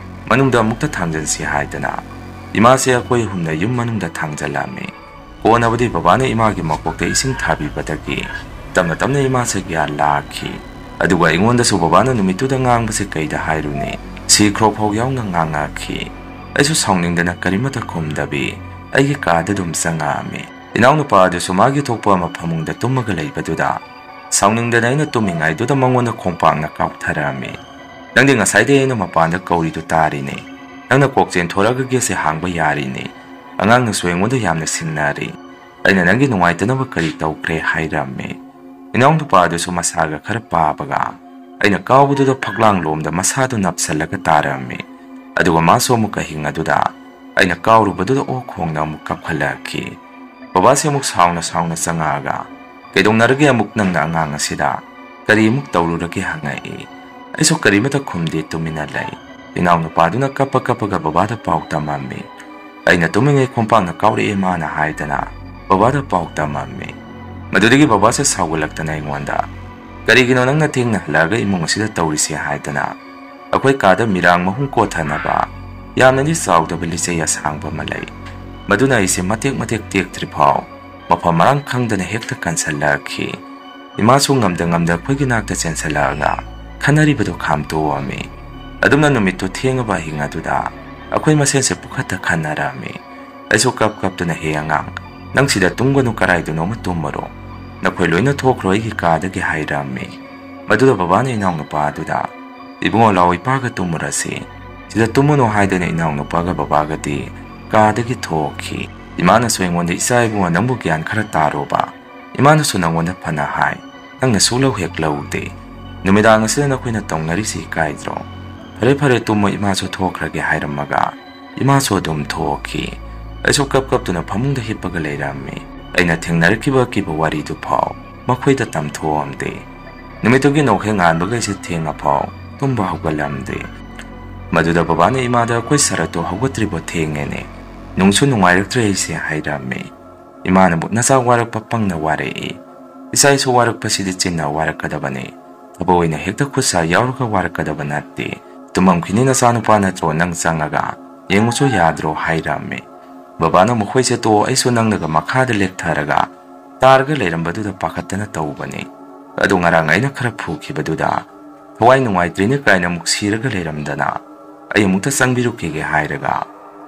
ꯃꯅꯨꯡꯗ ꯑꯃꯨꯛꯇ ꯊꯥꯡꯖꯟꯁꯤ ꯍꯥꯏꯗꯅ ꯏꯃꯥꯁꯦ ꯑꯩꯈꯣꯏ ꯑꯍꯨꯝꯅ ꯌꯨꯝ ꯃꯅꯨꯡꯗ ꯊꯥꯡꯖꯜꯂꯝꯃꯤ꯫ ꯀꯣꯟꯅꯕꯨꯗꯤ ꯕꯕꯥꯅ ꯏꯃꯥꯒꯤ ꯃꯀꯣꯛꯇ ꯏꯁꯤꯡ ꯊꯥꯕꯤꯕꯗꯒꯤ ꯇꯞꯅ ꯇꯞꯅ ꯏꯃꯥꯁꯦ ꯒ꯭ꯌꯥꯟ ꯂꯥꯛꯈꯤ꯫ ꯑꯗꯨꯒ ꯑꯩꯉꯣꯟꯗꯁꯨ ꯕꯕꯥꯅ ꯅꯨꯃꯤꯠꯇꯨꯗ ꯉꯥꯡꯕꯁꯦ ꯀꯩꯗ ꯍꯥꯏꯔꯨꯅꯤ, ꯁꯤꯈ꯭ꯔꯣꯛ ꯐꯥꯎ ꯌꯥꯎꯅ ꯉꯥꯡꯉꯛꯈꯤ꯫ ꯑꯩꯁꯨ ꯁꯥꯎꯅꯤꯡꯗꯅ ꯀꯔꯤꯃꯠꯇ ꯈꯨꯝꯗꯕꯤ ꯑꯩꯒꯤ ꯀꯥꯗ ꯑꯗꯨꯝ ꯆꯪꯉꯛꯑꯝꯃꯤ꯫ ꯏꯅꯥꯎꯅꯨꯄꯥ ꯑꯗꯨꯁꯨ ꯃꯥꯒꯤ ꯊꯣꯛꯄ ꯑꯃ ꯐꯃꯨꯡꯗ ꯇꯨꯝꯃꯒ ꯂꯩꯕꯗꯨꯗ, ꯁꯥꯎꯅꯤꯡꯗꯅ ꯑꯩꯅ ꯇꯨꯝꯃꯤꯉꯩꯗꯨꯗ ꯃꯉꯣꯟꯗ ꯈꯣꯡꯄꯥꯛꯅ ꯀꯥꯎꯊꯔꯛꯑꯝꯃꯤ꯫ "ꯅꯪꯗꯤ ꯉꯁꯥꯏꯗꯩ ꯑꯩꯅ ꯃꯄꯥꯟꯗ ꯀꯧꯔꯤꯗꯨ ꯇꯥꯔꯤꯅꯦ꯫ ꯅꯪꯅ ꯀꯣꯛ ꯆꯦꯟꯊꯣꯔꯛꯑꯒ ꯒꯦꯠꯁꯦ ꯍꯥꯡꯕ ꯌꯥꯔꯤꯅꯦ꯫ ꯑꯉꯥꯡꯅꯁꯨ ꯑꯩꯉꯣꯟꯗ ꯌꯥꯝꯅ ꯁꯤꯡꯅꯔꯤ꯫ ꯑꯩꯅ ꯅꯪꯒꯤ ꯅꯨꯡꯉꯥꯏꯇꯅꯕ ꯀꯔꯤ ꯇꯧꯈ꯭ꯔꯦ?" ꯍꯥꯏꯔꯝꯃꯤ꯫ ꯏꯅꯥꯎꯅꯨꯄꯥ ꯑꯗꯨꯁꯨ ꯃꯁꯥꯒ ꯈꯔ ꯄꯥꯕꯒ, ꯑꯩꯅ ꯀꯥꯎꯕꯗꯨꯗ ꯐꯛꯂꯥꯡ ꯂꯣꯝꯗ ꯃꯁꯥꯗꯨ ꯅꯞꯁꯜꯂꯒ ꯇꯥꯔꯝꯃꯤ꯫ ꯑꯗꯨꯒ ꯃꯥꯁꯨ ꯑꯃꯨꯛ ꯑꯍꯤꯡ ꯑꯗꯨꯗ ꯑꯩꯅ ꯀꯥꯎꯔꯨꯕꯗꯨꯗ ꯑꯣꯛ ꯈꯣꯡꯅ ꯑꯃꯨꯛ ꯀꯞꯈꯠꯂꯛꯈꯤ꯫ ꯕꯕꯥꯁꯦ ꯑꯃꯨꯛ ꯁꯥꯎꯅ ꯁꯥꯎꯅ ꯆꯪꯉꯛꯑꯒ, "ꯀꯩꯗꯧꯅꯔꯒꯦ ꯑꯃꯨꯛ ꯅꯪꯅ ꯑꯉꯥꯡ ꯑꯁꯤꯗ? ꯀꯔꯤ ꯑꯃꯨꯛ ꯇꯧꯔꯨꯔꯒꯦ?" ꯍꯪꯉꯛꯏ꯫ ꯑꯩꯁꯨ ꯀꯔꯤꯃꯠꯇ ꯈꯨꯝꯗꯦ, ꯇꯨꯃꯤꯟꯅ ꯂꯩ꯫ ꯏꯅꯥꯎꯅꯨꯄꯥꯗꯨꯅ ꯀꯞꯄ ꯀꯞꯄꯒ ꯕꯕꯥꯗ ꯄꯥꯎ ꯇꯝꯃꯝꯃꯤ꯫ ꯑꯩꯅ ꯇꯨꯝꯃꯤꯉꯩ ꯈꯣꯡꯄꯥꯛꯅ ꯀꯥꯎꯔꯛꯑꯦ ꯃꯥꯅ ꯍꯥꯏꯗꯅ ꯕꯕꯥꯗ ꯄꯥꯎ ꯇꯝꯃꯝꯃꯤ꯫ ꯃꯗꯨꯗꯒꯤ ꯕꯕꯥꯁꯦ ꯁꯥꯎꯒꯠꯂꯛꯇꯅ ꯑꯩꯉꯣꯟꯗ, "ꯀꯔꯤꯒꯤꯅꯣ ꯅꯪꯅ ꯊꯦꯡꯅ ꯍꯜꯂꯛꯑꯒ ꯏꯃꯨꯡ ꯑꯁꯤꯗ ꯇꯧꯔꯤꯁꯦ?" ꯍꯥꯏꯗꯅ ꯑꯩꯈꯣꯏ ꯀꯥꯗ ꯃꯤꯔꯥꯡ ꯃꯍꯨꯝ ꯀꯣꯠꯊꯅꯕ ꯌꯥꯝꯅꯗꯤ ꯆꯥꯎꯗꯕ ꯂꯤꯆꯩ ꯑꯁꯥꯡꯕ ꯑꯃ ꯂꯩ꯫ ꯃꯗꯨꯅ ꯑꯩꯁꯦ ꯃꯇꯦꯛ ꯃꯇꯦꯛ ꯇꯦꯛꯇ꯭ꯔꯤ ꯐꯥꯎ ꯃꯐꯝ ꯃꯔꯥꯡ ꯈꯪꯗꯅ ꯍꯦꯛꯇ ꯀꯟꯁꯤꯜꯂꯛꯈꯤ꯫ ꯏꯃꯥꯁꯨ ꯉꯝꯗ ꯉꯝꯗ ꯑꯩꯈꯣꯏꯒꯤ ꯅꯥꯛꯇ ꯆꯦꯟꯁꯤꯜꯂꯛꯑꯒ ꯈꯟꯅꯔꯤꯕꯗꯨ ꯈꯥꯝꯇꯣꯛꯑꯝꯃꯤ꯫ ꯑꯗꯨꯝꯅ ꯅꯨꯃꯤꯠꯇꯨ ꯊꯦꯡꯉꯕ ꯑꯍꯤꯡ ꯑꯗꯨꯗ ꯑꯩꯈꯣꯏ ꯃꯁꯦꯟꯁꯦ ꯄꯨꯈꯠꯇ ꯈꯟꯅꯔꯝꯃꯤ꯫ ꯑꯩꯁꯨ ꯀꯞ ꯀꯞꯇꯨꯅ, "ꯍꯦ ꯑꯉꯥꯡ, ꯅꯪ ꯁꯤꯗ ꯇꯨꯝꯒꯅꯨ, ꯀꯔꯥꯏꯗꯅꯣ ꯑꯃ ꯇꯨꯝꯃꯨꯔꯣ꯫ ꯅꯈꯣꯏ ꯂꯣꯏꯅ ꯊꯣꯛꯈ꯭ꯔꯣ ꯑꯩꯒꯤ ꯀꯥꯗꯒꯤ," ꯍꯥꯏꯔꯝꯃꯤ꯫ ꯃꯗꯨꯗ ꯕꯕꯥꯅ ꯏꯅꯥꯎꯅꯨꯄꯥ ꯑꯗꯨꯗ, "ꯏꯕꯨꯡꯉꯣ, ꯂꯥꯛꯑꯣ, ꯏꯄꯥꯒ ꯇꯨꯝꯃꯨꯔꯁꯤ꯫ ꯁꯤꯗ ꯇꯨꯝꯃꯨꯅꯨ," ꯍꯥꯏꯗꯅ ꯏꯅꯥꯎꯅꯨꯄꯥꯒ ꯕꯕꯥꯒꯗꯤ ꯀꯥꯗꯒꯤ ꯊꯣꯛꯈꯤ꯫ ꯏꯃꯥꯅꯁꯨ ꯑꯩꯉꯣꯟꯗ, "ꯏꯆꯥ ꯏꯕꯨꯡꯉꯣ, ꯅꯪꯕꯨ ꯒ꯭ꯌꯥꯟ ꯈꯔ ꯇꯥꯔꯣꯕ꯫ ꯏꯃꯥꯅꯁꯨ ꯅꯪꯉꯣꯟꯗ ꯐꯅ ꯍꯥꯏ, ꯅꯪꯅ ꯁꯨꯛꯂꯧ ꯍꯦꯛ ꯂꯧꯗꯦ꯫ ꯅꯨꯃꯤꯗꯥꯡ ꯑꯁꯤꯗ ꯅꯈꯣꯏꯅ ꯇꯧꯅꯔꯤꯁꯤ ꯏꯀꯥꯏꯗ꯭ꯔꯣ? ꯐꯔꯦ, ꯐꯔꯦ, ꯇꯨꯝꯃꯣ, ꯏꯃꯥꯁꯨ ꯊꯣꯛꯈ꯭ꯔꯒꯦ," ꯍꯥꯏꯔꯝꯃꯒ ꯏꯃꯥꯁꯨ ꯑꯗꯨꯝ ꯊꯣꯛꯈꯤ꯫ ꯑꯩꯁꯨ ꯀꯞ ꯀꯞꯇꯨꯅ ꯐꯃꯨꯡꯗ ꯍꯤꯞꯄꯒ ꯂꯩꯔꯝꯃꯤ꯫ ꯑꯩꯅ ꯊꯦꯡꯅꯔꯛꯈꯤꯕ ꯑꯀꯤꯕ ꯋꯥꯔꯤꯗꯨ ꯐꯥꯎ ꯃꯈꯣꯏꯗ ꯇꯝꯊꯣꯛꯑꯝꯗꯦ꯫ ꯅꯨꯃꯤꯠꯇꯨꯒꯤ ꯅꯣꯡꯍꯦꯛ ꯉꯥꯟꯕꯒ ꯑꯩꯁꯦ ꯊꯦꯡꯉꯐꯥꯎ ꯇꯨꯝꯕ ꯍꯧꯒꯠꯂꯝꯗꯦ꯫ ꯃꯗꯨꯗ ꯕꯕꯥꯅ ꯏꯃꯥꯗ, "ꯑꯩꯈꯣꯏ ꯁꯔꯠꯇꯣ ꯍꯧꯒꯠꯇ꯭ꯔꯤꯕꯣ ꯊꯦꯡꯉꯦꯅꯦ꯫ ꯅꯨꯡꯁꯨ ꯅꯨꯡꯉꯥꯏꯔꯛꯇ꯭ꯔꯦ ꯑꯩꯁꯦ," ꯍꯥꯏꯔꯝꯃꯤ꯫ ꯏꯃꯥꯅ ꯑꯃꯨꯛ, "ꯅꯆꯥ ꯋꯥꯔꯛꯄ ꯄꯪꯅ ꯋꯥꯔꯛꯏ꯫ ꯏꯆꯥ ꯏꯁꯨ ꯋꯥꯔꯛꯄꯁꯤꯗꯤ ꯆꯤꯟꯅ ꯋꯥꯔꯛꯀꯗꯕꯅꯤ꯫ ꯊꯕꯛ ꯑꯣꯏꯅ ꯍꯦꯛꯇ ꯈꯨꯠ ꯁꯥ ꯌꯥꯎꯔꯒ ꯋꯥꯔꯛꯀꯗꯕ ꯅꯠꯇꯦ꯫ ꯇꯨꯝꯃꯝꯈꯤꯅꯤ ꯅꯆꯥꯅꯨꯄꯥ ꯅꯠꯇ꯭ꯔꯣ ꯅꯪ ꯆꯪꯉꯒ? ꯌꯦꯡꯉꯨꯁꯨ ꯌꯥꯗ꯭ꯔꯣ?" ꯍꯥꯏꯔꯝꯃꯤ꯫ ꯕꯕꯥꯅ, "ꯃꯈꯣꯏꯁꯦ ꯇꯣꯛꯑꯣ, ꯑꯩꯁꯨ ꯅꯪꯅꯒ ꯃꯈꯥꯗ ꯂꯦꯛꯊꯔꯒ ꯇꯥꯔꯒ ꯂꯩꯔꯝꯕꯗꯨꯗ ꯄꯥꯈꯠꯇꯅ ꯇꯧꯕꯅꯤ꯫ ꯑꯗꯨ ꯉꯔꯥꯡ ꯑꯩꯅ ꯈꯔ ꯐꯨꯈꯤꯕꯗꯨꯗ ꯊꯋꯥꯏ ꯅꯨꯡꯉꯥꯏꯇ꯭ꯔꯤꯅꯦ ꯀꯥꯏꯅ ꯑꯃꯨꯛ ꯁꯤꯔꯒ ꯂꯩꯔꯝꯗꯅ ꯑꯩ ꯑꯃꯨꯛꯇ ꯆꯪꯕꯤꯔꯨꯈꯤꯒꯦ," ꯍꯥꯏꯔꯒ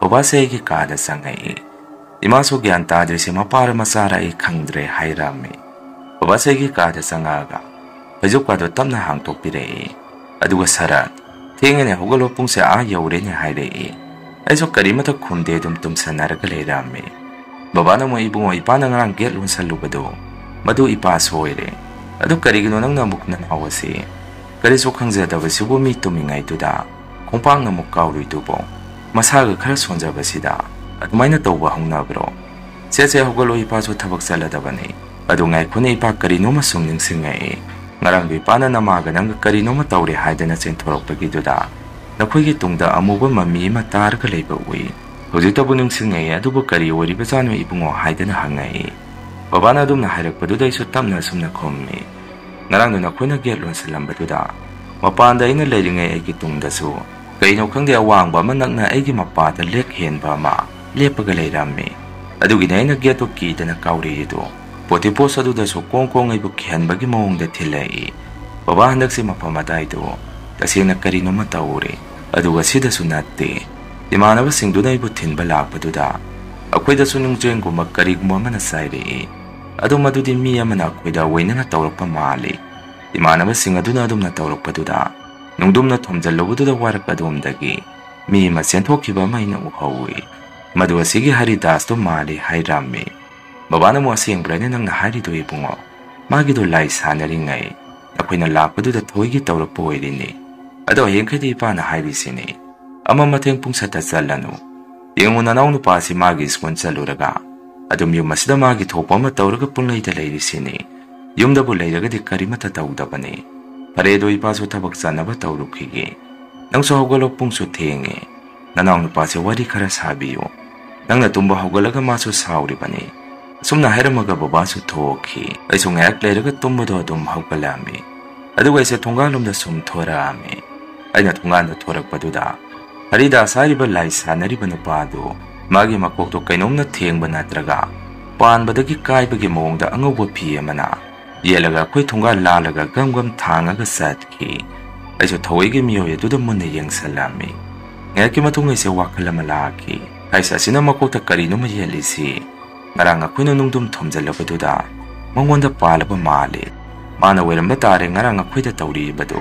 ꯕꯕꯥꯁꯦ ꯑꯩꯒꯤ ꯀꯥꯗ ꯆꯪꯉꯛꯏ꯫ ꯏꯃꯥꯁꯨ ꯒ꯭ꯌꯥꯟ ꯇꯥꯗ꯭ꯔꯤꯁꯦ ꯃꯄꯥꯔ ꯃꯆꯥꯔ ꯑꯩ ꯈꯪꯗ꯭ꯔꯦ ꯍꯥꯏꯔꯝꯃꯤ꯫ ꯕꯕꯥꯁꯨ ꯑꯩꯒꯤ ꯀꯥꯗ ꯆꯪꯉꯛꯑꯒ ꯐꯩꯖꯨꯞꯀꯥꯗꯣ ꯇꯞꯅ ꯍꯥꯡꯇꯣꯛꯄꯤꯔꯛꯏ꯫ ꯑꯗꯨꯒ "ꯁꯔꯠ, ꯊꯦꯡꯉꯦꯅꯦ, ꯍꯧꯒꯠꯂꯣ, ꯄꯨꯡꯁꯦ ꯑꯥ ꯌꯧꯔꯦꯅꯦ" ꯍꯥꯏꯔꯛꯏ꯫ ꯑꯩꯁꯨ ꯀꯔꯤꯃꯠꯇ ꯈꯨꯝꯗꯦ, ꯑꯗꯨꯝ ꯇꯨꯝꯁꯟꯅꯔꯒ ꯂꯩꯔꯝꯃꯤ꯫ ꯕꯕꯥꯅ ꯑꯃꯨꯛ "ꯏꯕꯨꯡꯉꯣ, ꯏꯄꯥꯅ ꯉꯔꯥꯡ ꯒꯦꯠ ꯂꯣꯟꯁꯜꯂꯨꯕꯗꯣ, ꯃꯗꯨ ꯏꯄꯥ ꯁꯣꯏꯔꯦ꯫ ꯑꯗꯨ ꯀꯔꯤꯒꯤꯅꯣ ꯅꯪꯅ ꯑꯃꯨꯛ ꯅꯅꯥꯎ ꯑꯁꯤ ꯀꯔꯤꯁꯨ ꯈꯪꯖꯗꯕꯁꯤꯕꯨ ꯃꯤ ꯇꯨꯝꯃꯤꯉꯩꯗꯨꯗ ꯈꯣꯡꯄꯥꯛꯅ ꯑꯃꯨꯛ ꯀꯥꯎꯔꯨꯏꯗꯨꯕꯣ? ꯃꯁꯥꯒ ꯈꯔ ꯁꯣꯟꯖꯕꯁꯤꯗ ꯑꯗꯨꯃꯥꯏꯅ ꯇꯧꯕ ꯍꯧꯅꯕ꯭ꯔꯣ? ꯁꯦ ꯁꯦ, ꯍꯧꯒꯠꯂꯣ, ꯏꯄꯥꯁꯨ ꯊꯕꯛ ꯆꯠꯂꯗꯕꯅꯤ꯫ ꯑꯗꯨ ꯉꯥꯏꯈꯣꯅꯦ ꯏꯄꯥ, ꯀꯔꯤꯅꯣꯃ ꯁꯨꯝ ꯅꯤꯡꯁꯤꯡꯉꯛꯏ꯫ ꯉꯔꯥꯡꯗꯣ ꯏꯄꯥꯅ ꯅꯃꯥꯒ ꯅꯪꯒ ꯀꯔꯤꯅꯣꯃ ꯇꯧꯔꯦ ꯍꯥꯏꯗꯅ ꯆꯦꯟꯊꯣꯔꯛꯄꯒꯤꯗꯨꯗ ꯅꯈꯣꯏꯒꯤ ꯇꯨꯡꯗ ꯑꯃꯨꯕ ꯃꯃꯤ ꯑꯃ ꯇꯥꯔꯒ ꯂꯩꯕ ꯎꯏ꯫ ꯍꯧꯖꯤꯛꯇꯕꯨ ꯅꯤꯡꯁꯤꯡꯉꯛꯏ, ꯑꯗꯨꯕꯨ ꯀꯔꯤ ꯑꯣꯏꯔꯤꯕꯖꯥꯠꯅꯣ ꯏꯕꯨꯡꯉꯣ?" ꯍꯥꯏꯗꯅ ꯍꯪꯉꯛꯏ꯫ ꯕꯕꯥꯅ ꯑꯗꯨꯝꯅ ꯍꯥꯏꯔꯛꯄꯗꯨꯗ ꯑꯩꯁꯨ ꯇꯞꯅ ꯑꯁꯨꯝꯅ ꯈꯨꯝꯃꯤ꯫ "ꯉꯔꯥꯡꯗꯣ ꯅꯈꯣꯏꯅ ꯒꯦꯠ ꯂꯣꯟꯁꯤꯜꯂꯝꯕꯗꯨꯗ ꯃꯄꯥꯟꯗ ꯑꯩꯅ ꯂꯩꯔꯤꯉꯩ ꯑꯩꯒꯤ ꯇꯨꯡꯗꯁꯨ ꯀꯩꯅꯣ ꯈꯪꯗꯦ, ꯑꯋꯥꯡꯕ ꯑꯃ ꯅꯛꯅ ꯑꯩꯒꯤ ꯃꯄꯥꯗ ꯂꯦꯛ ꯍꯦꯟꯕ ꯑꯃ ꯂꯦꯞꯄꯒ ꯂꯩꯔꯝꯃꯤ꯫ ꯑꯗꯨꯒꯤꯅꯦ ꯑꯩꯅ ꯒꯦꯠꯇꯣ ꯀꯤꯗꯅ ꯀꯥꯎꯔꯛꯏꯗꯣ꯫ ꯄꯣꯠꯇꯤ ꯄꯣꯁ ꯑꯗꯨꯗꯁꯨ ꯀꯣꯡ ꯀꯣꯡ ꯑꯩꯕꯨ ꯀꯤꯍꯟꯕꯒꯤ ꯃꯑꯣꯡꯗ ꯊꯤꯜꯂꯛꯏ꯫ ꯕꯕꯥ, ꯍꯟꯗꯛꯁꯤ ꯃꯐꯝ ꯑꯗꯥꯏꯗꯣ ꯇꯁꯦꯡꯅ ꯀꯔꯤꯅꯣꯃ ꯇꯧꯔꯦ꯫ ꯑꯗꯨꯒ ꯁꯤꯗꯁꯨ ꯅꯠꯇꯦ, ꯏꯃꯥꯟꯅꯕꯁꯤꯡꯗꯨꯅ ꯑꯩꯕꯨ ꯊꯤꯟꯕ ꯂꯥꯛꯄꯗꯨꯗ ꯑꯩꯈꯣꯏꯗꯁꯨ ꯅꯨꯡꯖ꯭ꯔꯦꯡꯒꯨꯝꯕ ꯀꯔꯤꯒꯨꯝꯕ ꯑꯃꯅ ꯆꯥꯏꯔꯛꯏ꯫ ꯑꯗꯣ ꯃꯗꯨꯗꯤ ꯃꯤ ꯑꯃꯅ ꯑꯩꯈꯣꯏꯗ ꯑꯣꯏꯅꯅ ꯇꯧꯔꯛꯄ ꯃꯥꯜꯂꯤ꯫ ꯏꯃꯥꯟꯅꯕꯁꯤꯡ ꯑꯗꯨꯅ ꯑꯗꯨꯝꯅ ꯇꯧꯔꯛꯄꯗꯨꯗ ꯅꯨꯡꯗꯨꯝꯅ ꯊꯣꯝꯖꯤꯜꯂꯨꯕꯗꯨꯗ ꯋꯥꯔꯛ ꯑꯗꯣꯝꯗꯒꯤ ꯃꯤ ꯑꯃ ꯆꯦꯟꯊꯣꯛꯈꯤꯕ ꯑꯃ ꯑꯩꯅ ꯎꯍꯧꯏ꯫ ꯃꯗꯨ ꯑꯁꯤꯒꯤ ꯍꯔꯤꯗꯥꯁꯇꯣ ꯃꯥꯜꯂꯤ" ꯍꯥꯏꯔꯝꯃꯤ꯫ ꯕꯕꯥꯅ ꯑꯃꯨꯛ "ꯑꯁꯦꯡꯕ꯭ꯔꯅꯦ ꯅꯪꯅ ꯍꯥꯏꯔꯤꯗꯣ ꯏꯕꯨꯡꯉꯣ? ꯃꯥꯒꯤꯗꯣ ꯂꯥꯏ ꯁꯥꯟꯅꯔꯤꯉꯩ ꯑꯩꯈꯣꯏꯅ ꯂꯥꯛꯄꯗꯨꯗ ꯊꯣꯏꯒꯤ ꯇꯧꯔꯛꯄ ꯑꯣꯏꯔꯤꯅꯤ꯫ ꯑꯗꯣ ꯍꯌꯦꯡꯈꯩꯗꯤ ꯏꯄꯥꯅ ꯍꯥꯏꯔꯤꯁꯤꯅꯤ, ꯑꯃ ꯃꯊꯦꯡ ꯄꯨꯡꯁꯠꯇ ꯆꯠꯂꯅꯨ꯫ ꯌꯦꯡꯉꯨ, ꯅꯅꯥꯎ ꯅꯨꯄꯥꯁꯤ ꯃꯥꯒꯤ ꯁ꯭ꯀꯨꯜ ꯆꯠꯂꯨꯔꯒ ꯑꯗꯨꯝ ꯌꯨꯝ ꯑꯁꯤꯗ ꯃꯥꯒꯤ ꯊꯣꯛꯄ ꯑꯃ ꯇꯧꯔꯒ ꯄꯨꯡꯂꯩꯗ ꯂꯩꯔꯤꯁꯤꯅꯤ꯫ ꯌꯨꯝꯗꯕꯨ ꯂꯩꯔꯒꯗꯤ ꯀꯔꯤꯃꯠꯇ ꯇꯧꯗꯕꯅꯤ꯫ ꯐꯔꯦ, ꯑꯗꯣ ꯏꯄꯥꯁꯨ ꯊꯕꯛ ꯆꯠꯅꯕ ꯇꯧꯔꯨꯈꯤꯒꯦ꯫ ꯅꯪꯁꯨ ꯍꯧꯒꯠꯂꯣ, ꯄꯨꯡꯁꯨ ꯊꯦꯡꯉꯦ꯫ ꯅꯅꯥꯎ ꯅꯨꯄꯥꯁꯦ ꯋꯥꯔꯤ ꯈꯔ ꯁꯥꯕꯤꯌꯨ꯫ ꯅꯪꯅ ꯇꯨꯝꯕ ꯍꯧꯒꯠꯂꯒ ꯃꯥꯁꯨ ꯁꯥꯎꯔꯤꯕꯅꯤ"꯫ ꯑꯁꯨꯝꯅ ꯍꯥꯏꯔꯝꯃꯒ ꯕꯕꯥꯁꯨ ꯊꯣꯛꯈꯤ꯫ ꯑꯩꯁꯨ ꯉꯥꯏꯍꯥꯛ ꯂꯩꯔꯒ ꯇꯨꯝꯕꯗꯣ ꯑꯗꯨꯝ ꯍꯧꯒꯠꯂꯛꯑꯝꯃꯤ꯫ ꯑꯗꯨꯒ ꯑꯩꯁꯦ ꯊꯣꯡꯒꯥꯜꯂꯣꯝꯗ ꯁꯨꯝ ꯊꯣꯔꯛꯑꯝꯃꯤ꯫ ꯑꯩꯅ ꯊꯣꯡꯒꯥꯟꯗ ꯊꯣꯔꯛꯄꯗꯨꯗ ꯍꯔꯤꯗꯥꯁ ꯍꯥꯏꯔꯤꯕ ꯂꯥꯏ ꯁꯥꯟꯅꯔꯤꯕ ꯅꯨꯄꯥ ꯑꯗꯨ ꯃꯥꯒꯤ ꯃꯀꯣꯛꯇꯣ ꯀꯩꯅꯣꯝꯅ ꯊꯦꯡꯕ ꯅꯠꯇ꯭ꯔꯒ ꯄꯥꯟꯕꯗꯒꯤ ꯀꯥꯏꯕꯒꯤ ꯃꯑꯣꯡꯗ ꯑꯉꯧꯕ ꯐꯤ ꯑꯃꯅ ꯌꯦꯠꯂꯒ ꯑꯩꯈꯣꯏ ꯊꯣꯡꯒꯥꯜ ꯂꯥꯜꯂꯒ ꯒꯝ ꯒꯝ ꯊꯥꯡꯉꯒ ꯆꯠꯈꯤ꯫ ꯑꯩꯁꯨ ꯊꯋꯥꯏꯒꯤ ꯃꯤꯑꯣꯏ ꯑꯗꯨꯗ ꯃꯨꯟꯅ ꯌꯦꯡꯁꯜꯂꯝꯃꯤ꯫ ꯉꯥꯏꯍꯥꯛꯀꯤ ꯃꯇꯨꯡ ꯑꯩꯁꯦ ꯋꯥꯈꯜ ꯑꯃ ꯂꯥꯛꯈꯤ꯫ ꯍꯩꯁ, ꯑꯁꯤꯅ ꯃꯀꯣꯛꯇ ꯀꯔꯤꯅꯣꯃ ꯌꯦꯠꯂꯤꯁꯤ꯫ ꯉꯔꯥꯡ ꯑꯩꯈꯣꯏꯅ ꯅꯨꯡꯗꯨꯝ ꯊꯣꯝꯖꯤꯜꯂꯕꯗꯨꯗ ꯃꯉꯣꯟꯗ ꯄꯥꯜꯂꯕ ꯃꯥꯜꯂꯤ꯫ ꯃꯥꯅ ꯑꯣꯏꯔꯝꯕ ꯇꯥꯔꯦ ꯉꯔꯥꯡ ꯑꯩꯈꯣꯏꯗ ꯇꯧꯔꯤꯕꯗꯨ꯫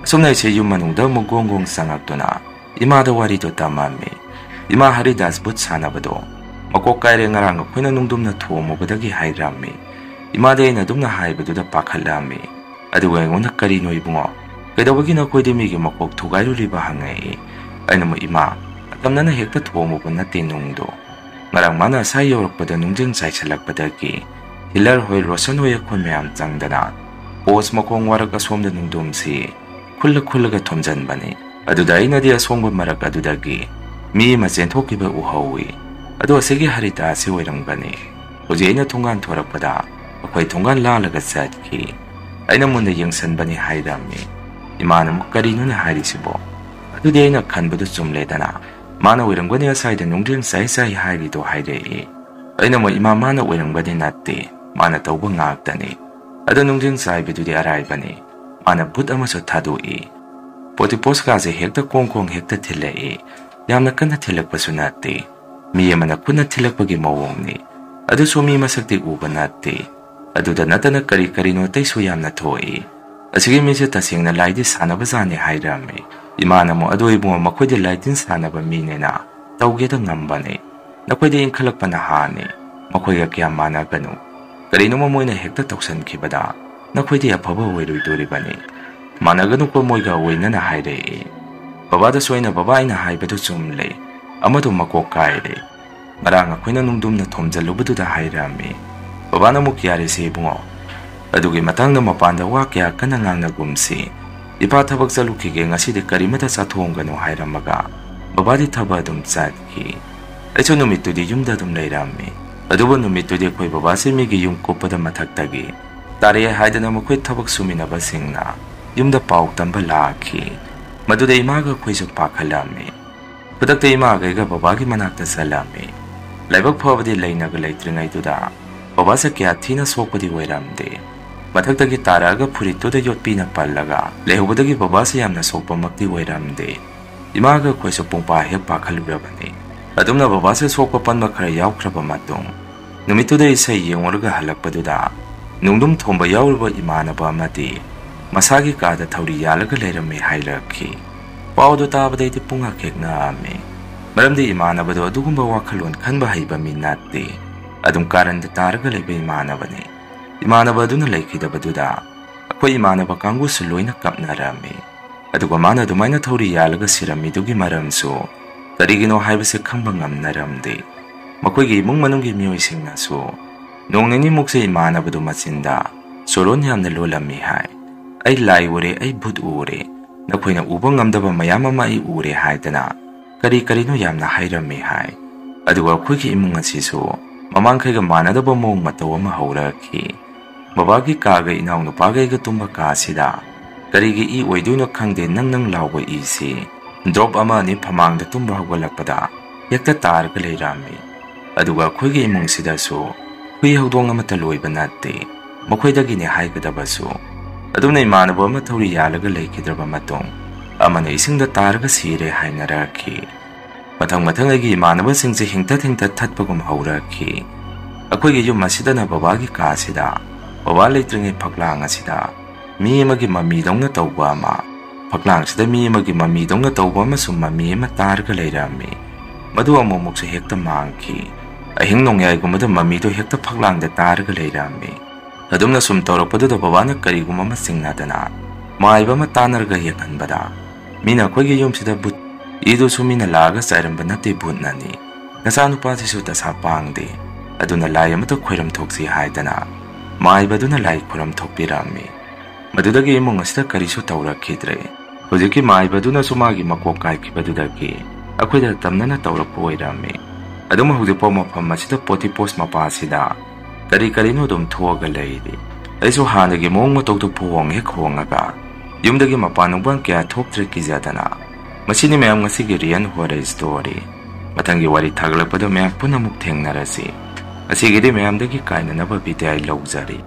ꯑꯁꯨꯝꯅ ꯑꯩꯁꯦ ꯌꯨꯝ ꯃꯅꯨꯡꯗ ꯑꯃꯨꯛ ꯒꯣꯡ ꯒꯣꯡ ꯆꯪꯉꯛꯇꯨꯅ ꯏꯃꯥꯗ ꯋꯥꯔꯤꯗꯣ ꯇꯝꯃꯝꯃꯤ꯫ ꯏꯃꯥ ꯍꯔꯤꯗꯥꯁ ꯚꯨꯠ ꯁꯥꯟꯅꯕꯗꯣ ꯃꯀꯣꯛ ꯀꯥꯏꯔꯦ, ꯉꯔꯥꯡ ꯑꯩꯈꯣꯏꯅ ꯅꯨꯡꯗꯨꯝꯅ ꯊꯣꯝꯃꯨꯕꯗꯒꯤ ꯍꯥꯏꯔꯝꯃꯤ꯫ ꯏꯃꯥꯗꯤ ꯑꯩꯅ ꯑꯗꯨꯝꯅ ꯍꯥꯏꯕꯗꯨꯗ ꯄꯥꯈꯠꯂꯝꯃꯤ꯫ ꯑꯗꯨꯒ ꯑꯩꯉꯣꯟꯗ "ꯀꯔꯤꯅꯣ ꯏꯕꯨꯡꯉꯣ? ꯀꯩꯗꯧꯕꯒꯤ ꯅꯈꯣꯏꯗꯤ ꯃꯤꯒꯤ ꯃꯀꯣꯛ ꯊꯨꯒꯥꯏꯔꯨꯔꯤꯕ?" ꯍꯪꯉꯛꯏ꯫ ꯑꯩꯅ ꯑꯃꯨꯛ, "ꯏꯃꯥ, ꯑꯇꯝꯅꯅ ꯍꯦꯛꯇ ꯊꯣꯝꯃꯨꯕ ꯅꯠꯇꯦ ꯅꯨꯡꯗꯣ꯫ ꯉꯔꯥꯡ ꯃꯥꯅ ꯑꯁꯥꯏ ꯌꯧꯔꯛꯄꯗ ꯅꯨꯡꯖꯪ ꯆꯥꯏꯁꯤꯜꯂꯛꯄꯗꯒꯤ ꯍꯤꯂꯔ ꯍꯣꯏ, ꯔꯣꯁꯟ ꯍꯣꯏ, ꯑꯩꯈꯣꯏ ꯃꯌꯥꯝ ꯆꯪꯗꯅ ꯄꯣꯁ ꯃꯈꯣꯡ ꯋꯥꯔꯛ ꯑꯁꯣꯝꯗ ꯅꯨꯡꯗꯨꯝꯁꯤ ꯈꯨꯜꯂ ꯈꯨꯜꯂꯒ ꯊꯣꯝꯖꯤꯟꯕꯅꯤ꯫ ꯑꯗꯨꯗ ꯑꯩꯅꯗꯤ ꯑꯁꯣꯡꯕ ꯃꯔꯛ ꯑꯗꯨꯗꯒꯤ ꯃꯤ ꯑꯃ ꯆꯦꯟꯊꯣꯛꯈꯤꯕ ꯎꯍꯧꯏ꯫ ꯑꯗꯣ ꯑꯁꯤꯒꯤ ꯍꯔꯤꯇꯥ ꯑꯁꯤ ꯑꯣꯏꯔꯝꯒꯅꯤ꯫ ꯍꯧꯖꯤꯛ ꯑꯩꯅ ꯊꯣꯡꯒꯥꯟ ꯊꯣꯔꯛꯄꯗ ꯑꯩꯈꯣꯏ ꯊꯣꯡꯒꯥꯟ ꯂꯥꯜꯂꯒ ꯆꯠꯈꯤ꯫ ꯑꯩꯅ ꯃꯨꯟꯅ ꯌꯦꯡꯁꯟꯕꯅꯤ" ꯍꯥꯏꯔꯝꯃꯤ꯫ ꯏꯃꯥꯅ ꯑꯃꯨꯛ, "ꯀꯔꯤꯅꯣꯅꯦ ꯍꯥꯏꯔꯤꯁꯤꯕꯣ?" ꯑꯗꯨꯗꯤ ꯑꯩꯅ ꯈꯟꯕꯗꯨ ꯆꯨꯝꯂꯦꯗꯅ꯫ ꯃꯥꯅ ꯑꯣꯏꯔꯝꯒꯅꯤ ꯑꯁꯥꯏꯗ ꯅꯨꯡꯖꯦꯡ ꯆꯥꯏ ꯆꯥꯏ ꯍꯥꯏꯔꯤꯗꯣ ꯍꯥꯏꯔꯛꯏ꯫ ꯑꯩꯅ ꯑꯃꯨꯛ, "ꯏꯃꯥ, ꯃꯥꯅ ꯑꯣꯏꯔꯝꯒꯅꯤ ꯅꯠꯇꯦ, ꯃꯥꯅ ꯇꯧꯕ ꯉꯥꯛꯇꯅꯤ꯫ ꯑꯗꯣ ꯅꯨꯡꯖꯦꯡ ꯆꯥꯏꯕꯗꯨꯗꯤ ꯑꯔꯥꯏꯕꯅꯤ꯫ ꯃꯥꯅ ꯚꯨꯠ ꯑꯃꯁꯨ ꯊꯥꯗꯣꯛꯏ꯫ ꯄꯣꯇꯤꯄꯣꯁꯀꯥꯁꯦ ꯍꯦꯛꯇ ꯀꯣꯡ ꯀꯣꯡ ꯍꯦꯛꯇ ꯊꯤꯜꯂꯛꯏ꯫ ꯌꯥꯝꯅ ꯀꯟꯅ ꯊꯤꯜꯂꯛꯄꯁꯨ ꯅꯠꯇꯦ꯫ ꯃꯤ ꯑꯃꯅ ꯈꯨꯠꯅ ꯊꯤꯜꯂꯛꯄꯒꯤ ꯃꯑꯣꯡꯅꯤ꯫ ꯑꯗꯨꯁꯨ ꯃꯤ ꯃꯁꯛꯇꯤ ꯎꯕ ꯅꯠꯇꯦ꯫ ꯑꯗꯨꯗ ꯅꯠꯇꯅ ꯀꯔꯤ ꯀꯔꯤꯅꯣ ꯑꯇꯩꯁꯨ ꯌꯥꯝꯅ ꯊꯣꯛꯏ꯫ ꯑꯁꯤꯒꯤ ꯃꯤꯁꯦ ꯇꯁꯦꯡꯅ ꯂꯥꯏꯗꯤ ꯁꯥꯟꯅꯕꯖꯥꯠꯅꯤ" ꯍꯥꯏꯔꯝꯃꯤ꯫ ꯏꯃꯥꯅ ꯑꯃꯨꯛ, "ꯑꯗꯨ ꯏꯕꯨꯡꯉꯣ, ꯃꯈꯣꯏꯗꯤ ꯂꯥꯏꯇꯤꯟ ꯁꯥꯟꯅꯕ ꯃꯤꯅꯤꯅ ꯇꯧꯒꯦꯗ ꯉꯝꯕꯅꯤ꯫ ꯅꯈꯣꯏꯗꯤ ꯏꯟꯈꯠꯂꯛꯄ ꯅꯍꯥꯅꯤ, ꯃꯈꯣꯏꯒ ꯀꯌꯥ ꯃꯥꯟꯅꯒꯅꯨ꯫ ꯀꯔꯤꯅꯣꯃ ꯃꯣꯏꯅ ꯍꯦꯛꯇ ꯇꯧꯁꯟꯈꯤꯕꯗ ꯅꯈꯣꯏꯗꯤ ꯑꯐꯕ ꯑꯣꯏꯔꯣꯏꯗꯣꯔꯤꯕꯅꯤ꯫ ꯃꯥꯟꯅꯒꯅꯨꯀꯣ ꯃꯣꯏꯒ" ꯑꯣꯏꯅꯅ ꯍꯥꯏꯔꯛꯏ꯫ ꯕꯕꯥꯗꯁꯨ ꯑꯩꯅ, "ꯕꯕꯥ, ꯑꯩꯅ ꯍꯥꯏꯕꯗꯨ ꯆꯨꯝꯂꯦ, ꯑꯃꯗꯨ ꯃꯀꯣꯛ ꯀꯥꯏꯔꯦ꯫ ꯉꯔꯥꯡ ꯑꯩꯈꯣꯏꯅ ꯅꯨꯡꯗꯨꯝꯅ ꯊꯣꯝꯖꯤꯜꯂꯨꯕꯗꯨꯗ" ꯍꯥꯏꯔꯝꯃꯤ꯫ ꯕꯕꯥꯅ ꯑꯃꯨꯛ, "ꯌꯥꯔꯦꯁꯦ ꯏꯕꯨꯡꯉꯣ, ꯑꯗꯨꯒꯤ ꯃꯇꯥꯡꯗ ꯃꯄꯥꯟꯗ ꯋꯥ ꯀꯌꯥ ꯀꯟꯅ ꯉꯥꯡꯅꯒꯨꯝꯁꯤ꯫ ꯏꯄꯥ ꯊꯕꯛ ꯆꯠꯂꯨꯈꯤꯒꯦ, ꯉꯁꯤꯗꯤ ꯀꯔꯤꯃꯇ ꯆꯥꯊꯣꯛꯑꯝꯒꯅꯨ" ꯍꯥꯏꯔꯝꯃꯒ ꯕꯕꯥꯗꯤ ꯊꯕꯛ ꯑꯗꯨꯝ ꯆꯠꯈꯤ꯫ ꯑꯩꯁꯨ ꯅꯨꯃꯤꯠꯇꯨꯗꯤ ꯌꯨꯝꯗ ꯑꯗꯨꯝ ꯂꯩꯔꯝꯃꯤ꯫ ꯑꯗꯨꯕꯨ ꯅꯨꯃꯤꯠꯇꯨꯗꯤ ꯑꯩꯈꯣꯏ ꯕꯕꯥꯁꯤ ꯃꯤꯒꯤ ꯌꯨꯝ ꯀꯨꯞꯄꯗ ꯃꯊꯛꯇꯒꯤ ꯇꯥꯔꯛꯑꯦ ꯍꯥꯏꯗꯅ ꯃꯈꯣꯏ ꯊꯕꯛ ꯁꯨꯃꯤꯟꯅꯕꯁꯤꯡꯅ ꯌꯨꯝꯗ ꯄꯥꯎ ꯇꯝꯕ ꯂꯥꯛꯈꯤ꯫ ꯃꯗꯨꯗ ꯏꯃꯥꯒ ꯑꯩꯈꯣꯏꯁꯨ ꯄꯥꯈꯠꯂꯝꯃꯤ꯫ ꯈꯨꯗꯛꯇ ꯏꯃꯥꯒ ꯑꯩꯒ ꯕꯕꯥꯒꯤ ꯃꯅꯥꯛꯇ ꯆꯠꯂꯝꯃꯤ꯫ ꯂꯥꯏꯕꯛ ꯐꯕꯗꯤ ꯂꯩꯅꯒ ꯂꯩꯇ꯭ꯔꯤꯉꯩꯗꯨꯗ ꯕꯕꯥꯁꯦ ꯀꯌꯥ ꯊꯤꯅ ꯁꯣꯛꯄꯗꯤ ꯑꯣꯏꯔꯝꯗꯦ꯫ ꯃꯊꯛꯇꯒꯤ ꯇꯥꯔꯛꯑꯒ ꯐꯨꯔꯤꯠꯇꯨꯗ ꯌꯣꯠꯄꯤꯅ ꯄꯜꯂꯒ ꯂꯩꯍꯧꯕꯗꯒꯤ ꯕꯕꯥꯁꯦ ꯌꯥꯝꯅ ꯁꯣꯛꯄꯃꯛꯇꯤ ꯑꯣꯏꯔꯝꯗꯦ꯫ ꯏꯃꯥꯒ ꯑꯩꯈꯣꯏꯁꯨ ꯄꯨꯡꯄꯥ ꯍꯦꯛ ꯄꯥꯈꯠꯂꯨꯔꯕꯅꯤ꯫ ꯑꯗꯨꯝꯅ ꯕꯕꯥꯁꯦ ꯁꯣꯛꯄ ꯄꯟꯕ ꯈꯔ ꯌꯥꯎꯈ꯭ꯔꯕ ꯃꯇꯨꯡ, ꯅꯨꯃꯤꯠꯇꯨꯗ ꯏꯁꯩ ꯌꯦꯡꯉꯨꯔꯒ ꯍꯜꯂꯛꯄꯗꯨꯗ ꯅꯨꯡꯗꯨꯝ ꯊꯣꯝꯕ ꯌꯥꯎꯔꯨꯕ ꯏꯃꯥꯟꯅꯕ ꯑꯃꯗꯤ ꯃꯁꯥꯒꯤ ꯀꯥꯗ ꯊꯧꯔꯤ ꯌꯥꯜꯂꯒ ꯂꯩꯔꯝꯃꯦ ꯍꯥꯏꯔꯛꯈꯤ꯫ ꯄꯥꯎꯗꯨ ꯇꯥꯕꯗꯩꯗꯤ ꯄꯨꯡꯉꯛ ꯍꯦꯛ ꯉꯛꯑꯝꯃꯤ꯫ ꯃꯔꯝꯗꯤ ꯏꯃꯥꯟꯅꯕꯗꯣ ꯑꯗꯨꯒꯨꯝꯕ ꯋꯥꯈꯜꯂꯣꯟ ꯈꯟꯕ ꯍꯩꯕ ꯃꯤ ꯅꯠꯇꯦ꯫ ꯑꯗꯨꯝ ꯀꯥꯔꯟꯗ ꯇꯥꯔꯒ ꯂꯩꯕ ꯏꯃꯥꯟꯅꯕꯅꯤ꯫ ꯏꯃꯥꯟꯅꯕ ꯑꯗꯨꯅ ꯂꯩꯈꯤꯗꯕꯗꯨꯗ ꯑꯩꯈꯣꯏ ꯏꯃꯥꯟꯅꯕ ꯀꯥꯡꯕꯨꯁꯨ ꯂꯣꯏꯅ ꯀꯞꯅꯔꯝꯃꯤ꯫ ꯑꯗꯨꯒ ꯃꯥꯅ ꯑꯗꯨꯃꯥꯏꯅ ꯊꯧꯔꯤ ꯌꯥꯜꯂꯒ ꯁꯤꯔꯝꯃꯤꯗꯨꯒꯤ ꯃꯔꯝꯁꯨ ꯀꯔꯤꯒꯤꯅꯣ ꯍꯥꯏꯕꯁꯦ ꯈꯪꯕ ꯉꯝꯅꯔꯝꯗꯦ꯫ ꯃꯈꯣꯏꯒꯤ ꯏꯃꯨꯡ ꯃꯅꯨꯡꯒꯤ ꯃꯤꯑꯣꯏꯁꯤꯡꯅꯁꯨ ꯅꯣꯡ ꯅꯤꯅꯤꯃꯨꯛꯁꯦ ꯏꯃꯥꯟꯅꯕꯗꯨ ꯃꯆꯤꯟꯗ ꯆꯣꯂꯣꯟ ꯌꯥꯝꯅ ꯂꯣꯜꯂꯝꯃꯤ ꯍꯥꯏ꯫ "ꯑꯩ ꯂꯥꯏ ꯎꯔꯦ, ꯑꯩ ꯚꯨꯠ ꯎꯔꯦ, ꯅꯈꯣꯏꯅ ꯎꯕ ꯉꯝꯗꯕ ꯃꯌꯥꯝ ꯑꯃ ꯑꯩ ꯎꯔꯦ" ꯍꯥꯏꯗꯅ ꯀꯔꯤ ꯀꯔꯤꯅꯣ ꯌꯥꯝꯅ ꯍꯥꯏꯔꯝꯃꯤ ꯍꯥꯏ꯫ ꯑꯗꯨꯒ ꯑꯩꯈꯣꯏꯒꯤ ꯏꯃꯨꯡ ꯑꯁꯤꯁꯨ ꯃꯃꯥꯡꯈꯩꯒ ꯃꯥꯟꯅꯗꯕ ꯃꯑꯣꯡ ꯃꯇꯧ ꯑꯃ ꯍꯧꯔꯛꯈꯤ꯫ ꯕꯕꯥꯒꯤ ꯀꯥꯒ ꯏꯅꯥꯎꯅꯨꯄꯥꯒ ꯑꯩꯒ ꯇꯨꯝꯕ ꯀꯥꯁꯤꯗ ꯀꯔꯤꯒꯤ ꯏ ꯑꯣꯏꯗꯣꯏꯅꯣ ꯈꯪꯗꯦ, ꯅꯪ ꯅꯪ ꯂꯥꯎꯕ ꯏꯁꯤ drop ꯑꯃ ꯑꯅꯤ ꯐꯃꯥꯡꯗ ꯇꯨꯝꯕ ꯍꯧꯒꯠꯂꯛꯄꯗ ꯍꯦꯛꯇ ꯇꯥꯔꯒ ꯂꯩꯔꯝꯃꯤ꯫ ꯑꯗꯨꯒ ꯑꯩꯈꯣꯏꯒꯤ ꯏꯃꯨꯡꯁꯤꯗꯁꯨ ꯍꯨꯏ ꯍꯧꯗꯣꯡ ꯑꯃꯠꯇ ꯂꯣꯏꯕ ꯅꯠꯇꯦ, ꯃꯈꯣꯏꯗꯒꯤꯅꯦ ꯍꯥꯏꯒꯗꯕꯁꯨ꯫ ꯑꯗꯨꯝꯅ ꯏꯃꯥꯟꯅꯕ ꯑꯃ ꯊꯧꯔꯤ ꯌꯥꯜꯂꯒ ꯂꯩꯈꯤꯗ꯭ꯔꯕ ꯃꯇꯨꯡ, ꯑꯃꯅ ꯏꯁꯤꯡꯗ ꯇꯥꯔꯒ ꯁꯤꯔꯦ ꯍꯥꯏꯅꯔꯛꯈꯤ꯫ ꯃꯊꯪ ꯃꯊꯪ ꯑꯩꯒꯤ ꯏꯃꯥꯟꯅꯕꯁꯤꯡꯁꯦ ꯍꯤꯡꯊꯠ ꯍꯤꯡꯊꯠ ꯊꯠꯄꯒꯨꯝ ꯍꯧꯔꯛꯈꯤ꯫ ꯑꯩꯈꯣꯏꯒꯤ ꯌꯨꯝ ꯑꯁꯤꯗꯅ ꯕꯕꯥꯒꯤ ꯀꯥꯁꯤꯗ, ꯕꯕꯥ ꯂꯩꯇ꯭ꯔꯤꯉꯩ ꯐꯛꯂꯥꯡ ꯑꯁꯤꯗ ꯃꯤ ꯑꯃꯒꯤ ꯃꯃꯤꯗꯧꯅ ꯇꯧꯕ ꯑꯃ, ꯐꯛꯂꯥꯡꯁꯤꯗ ꯃꯤ ꯑꯃꯒꯤ ꯃꯃꯤꯗꯧꯅ ꯇꯧꯕ ꯑꯃꯁꯨ ꯃꯃꯤ ꯑꯃ ꯇꯥꯔꯒ ꯂꯩꯔꯝꯃꯤ꯫ ꯃꯗꯨ ꯑꯃꯨꯛꯃꯨꯛꯁꯨ ꯍꯦꯛꯇ ꯃꯥꯡꯈꯤ꯫ ꯑꯍꯤꯡ ꯅꯣꯡꯌꯥꯏꯒꯨꯝꯕꯗ ꯃꯃꯤꯗꯣ ꯍꯦꯛꯇ ꯐꯛꯂꯥꯡꯗ ꯇꯥꯔꯒ ꯂꯩꯔꯝꯃꯤ꯫ ꯑꯗꯨꯝꯅ ꯁꯨꯝ ꯇꯧꯔꯛꯄꯗꯨꯗ ꯕꯕꯥꯅ ꯀꯔꯤꯒꯨꯝꯕ ꯑꯃ ꯆꯤꯡꯅꯗꯅ ꯃꯥꯏꯕ ꯑꯃ ꯇꯥꯟꯅꯔꯒ ꯌꯦꯡꯍꯟꯕꯗ, ꯃꯤꯅ ꯑꯩꯈꯣꯏꯒꯤ ꯌꯨꯝꯁꯤꯗ ꯚꯨꯠ ꯏꯗꯨꯁꯨ ꯃꯤꯅ ꯂꯥꯛꯑꯒ ꯆꯥꯏꯔꯝꯕ ꯅꯠꯇꯦ, ꯚꯨꯠꯅꯅꯤ꯫ ꯅꯆꯥꯅꯨꯄꯥꯁꯤꯁꯨ ꯗꯁꯥ ꯄꯥꯡꯗꯦ, ꯑꯗꯨꯅ ꯂꯥꯏ ꯑꯃꯇ ꯈꯣꯏꯔꯝ ꯊꯣꯛꯁꯤ ꯍꯥꯏꯗꯅ ꯃꯥꯏꯕꯗꯨꯅ ꯂꯥꯏ ꯈꯣꯏꯔꯝ ꯊꯣꯛꯄꯤꯔꯝꯃꯤ꯫ ꯃꯗꯨꯗꯒꯤ ꯏꯃꯨꯡ ꯑꯁꯤꯗ ꯀꯔꯤꯁꯨ ꯇꯧꯔꯛꯈꯤꯗ꯭ꯔꯦ꯫ ꯍꯧꯖꯤꯛꯀꯤ ꯃꯥꯏꯕꯗꯨꯅꯁꯨ ꯃꯥꯒꯤ ꯃꯀꯣꯛ ꯀꯥꯏꯈꯤꯕꯗꯨꯗꯒꯤ ꯑꯩꯈꯣꯏꯗ ꯇꯝꯅꯅ ꯇꯧꯔꯛꯄ ꯑꯣꯏꯔꯝꯃꯤ꯫ ꯑꯗꯨꯝ ꯍꯧꯖꯤꯛꯐꯥꯎ ꯃꯐꯝ ꯑꯁꯤꯗ ꯄꯣꯇꯤꯄꯣꯁ ꯃꯄꯥꯁꯤꯗ ꯀꯔꯤ ꯀꯔꯤꯅꯣ ꯑꯗꯨꯝ ꯊꯣꯛꯑꯒ ꯂꯩꯔꯤ꯫ ꯑꯩꯁꯨ ꯍꯥꯟꯅꯒꯤ ꯃꯑꯣꯡ ꯃꯇꯧꯗꯨ ꯄꯨꯍꯣꯡ ꯍꯦꯛ ꯍꯣꯡꯉꯒ ꯌꯨꯝꯗꯒꯤ ꯃꯄꯥꯟ ꯅꯨꯡꯄꯥꯟ ꯀꯌꯥ ꯊꯣꯛꯇ꯭ꯔꯦ ꯀꯤꯖꯗꯅ꯫ ꯃꯁꯤꯅꯤ ꯃꯌꯥꯝ ꯉꯁꯤꯒꯤ Real Horror Story꯫ ꯃꯊꯪꯒꯤ ꯋꯥꯔꯤ ꯊꯥꯒꯠꯂꯛꯄꯗ ꯃꯌꯥꯝ ꯄꯨꯟꯅ ꯑꯃꯨꯛ ꯊꯦꯡꯅꯔꯁꯤ꯫ ꯉꯁꯤꯒꯤꯗꯤ ꯃꯌꯥꯝꯗꯒꯤ ꯀꯥꯏꯅꯅꯕ ꯕꯤꯗꯥꯏ ꯂꯧꯖꯔꯤ꯫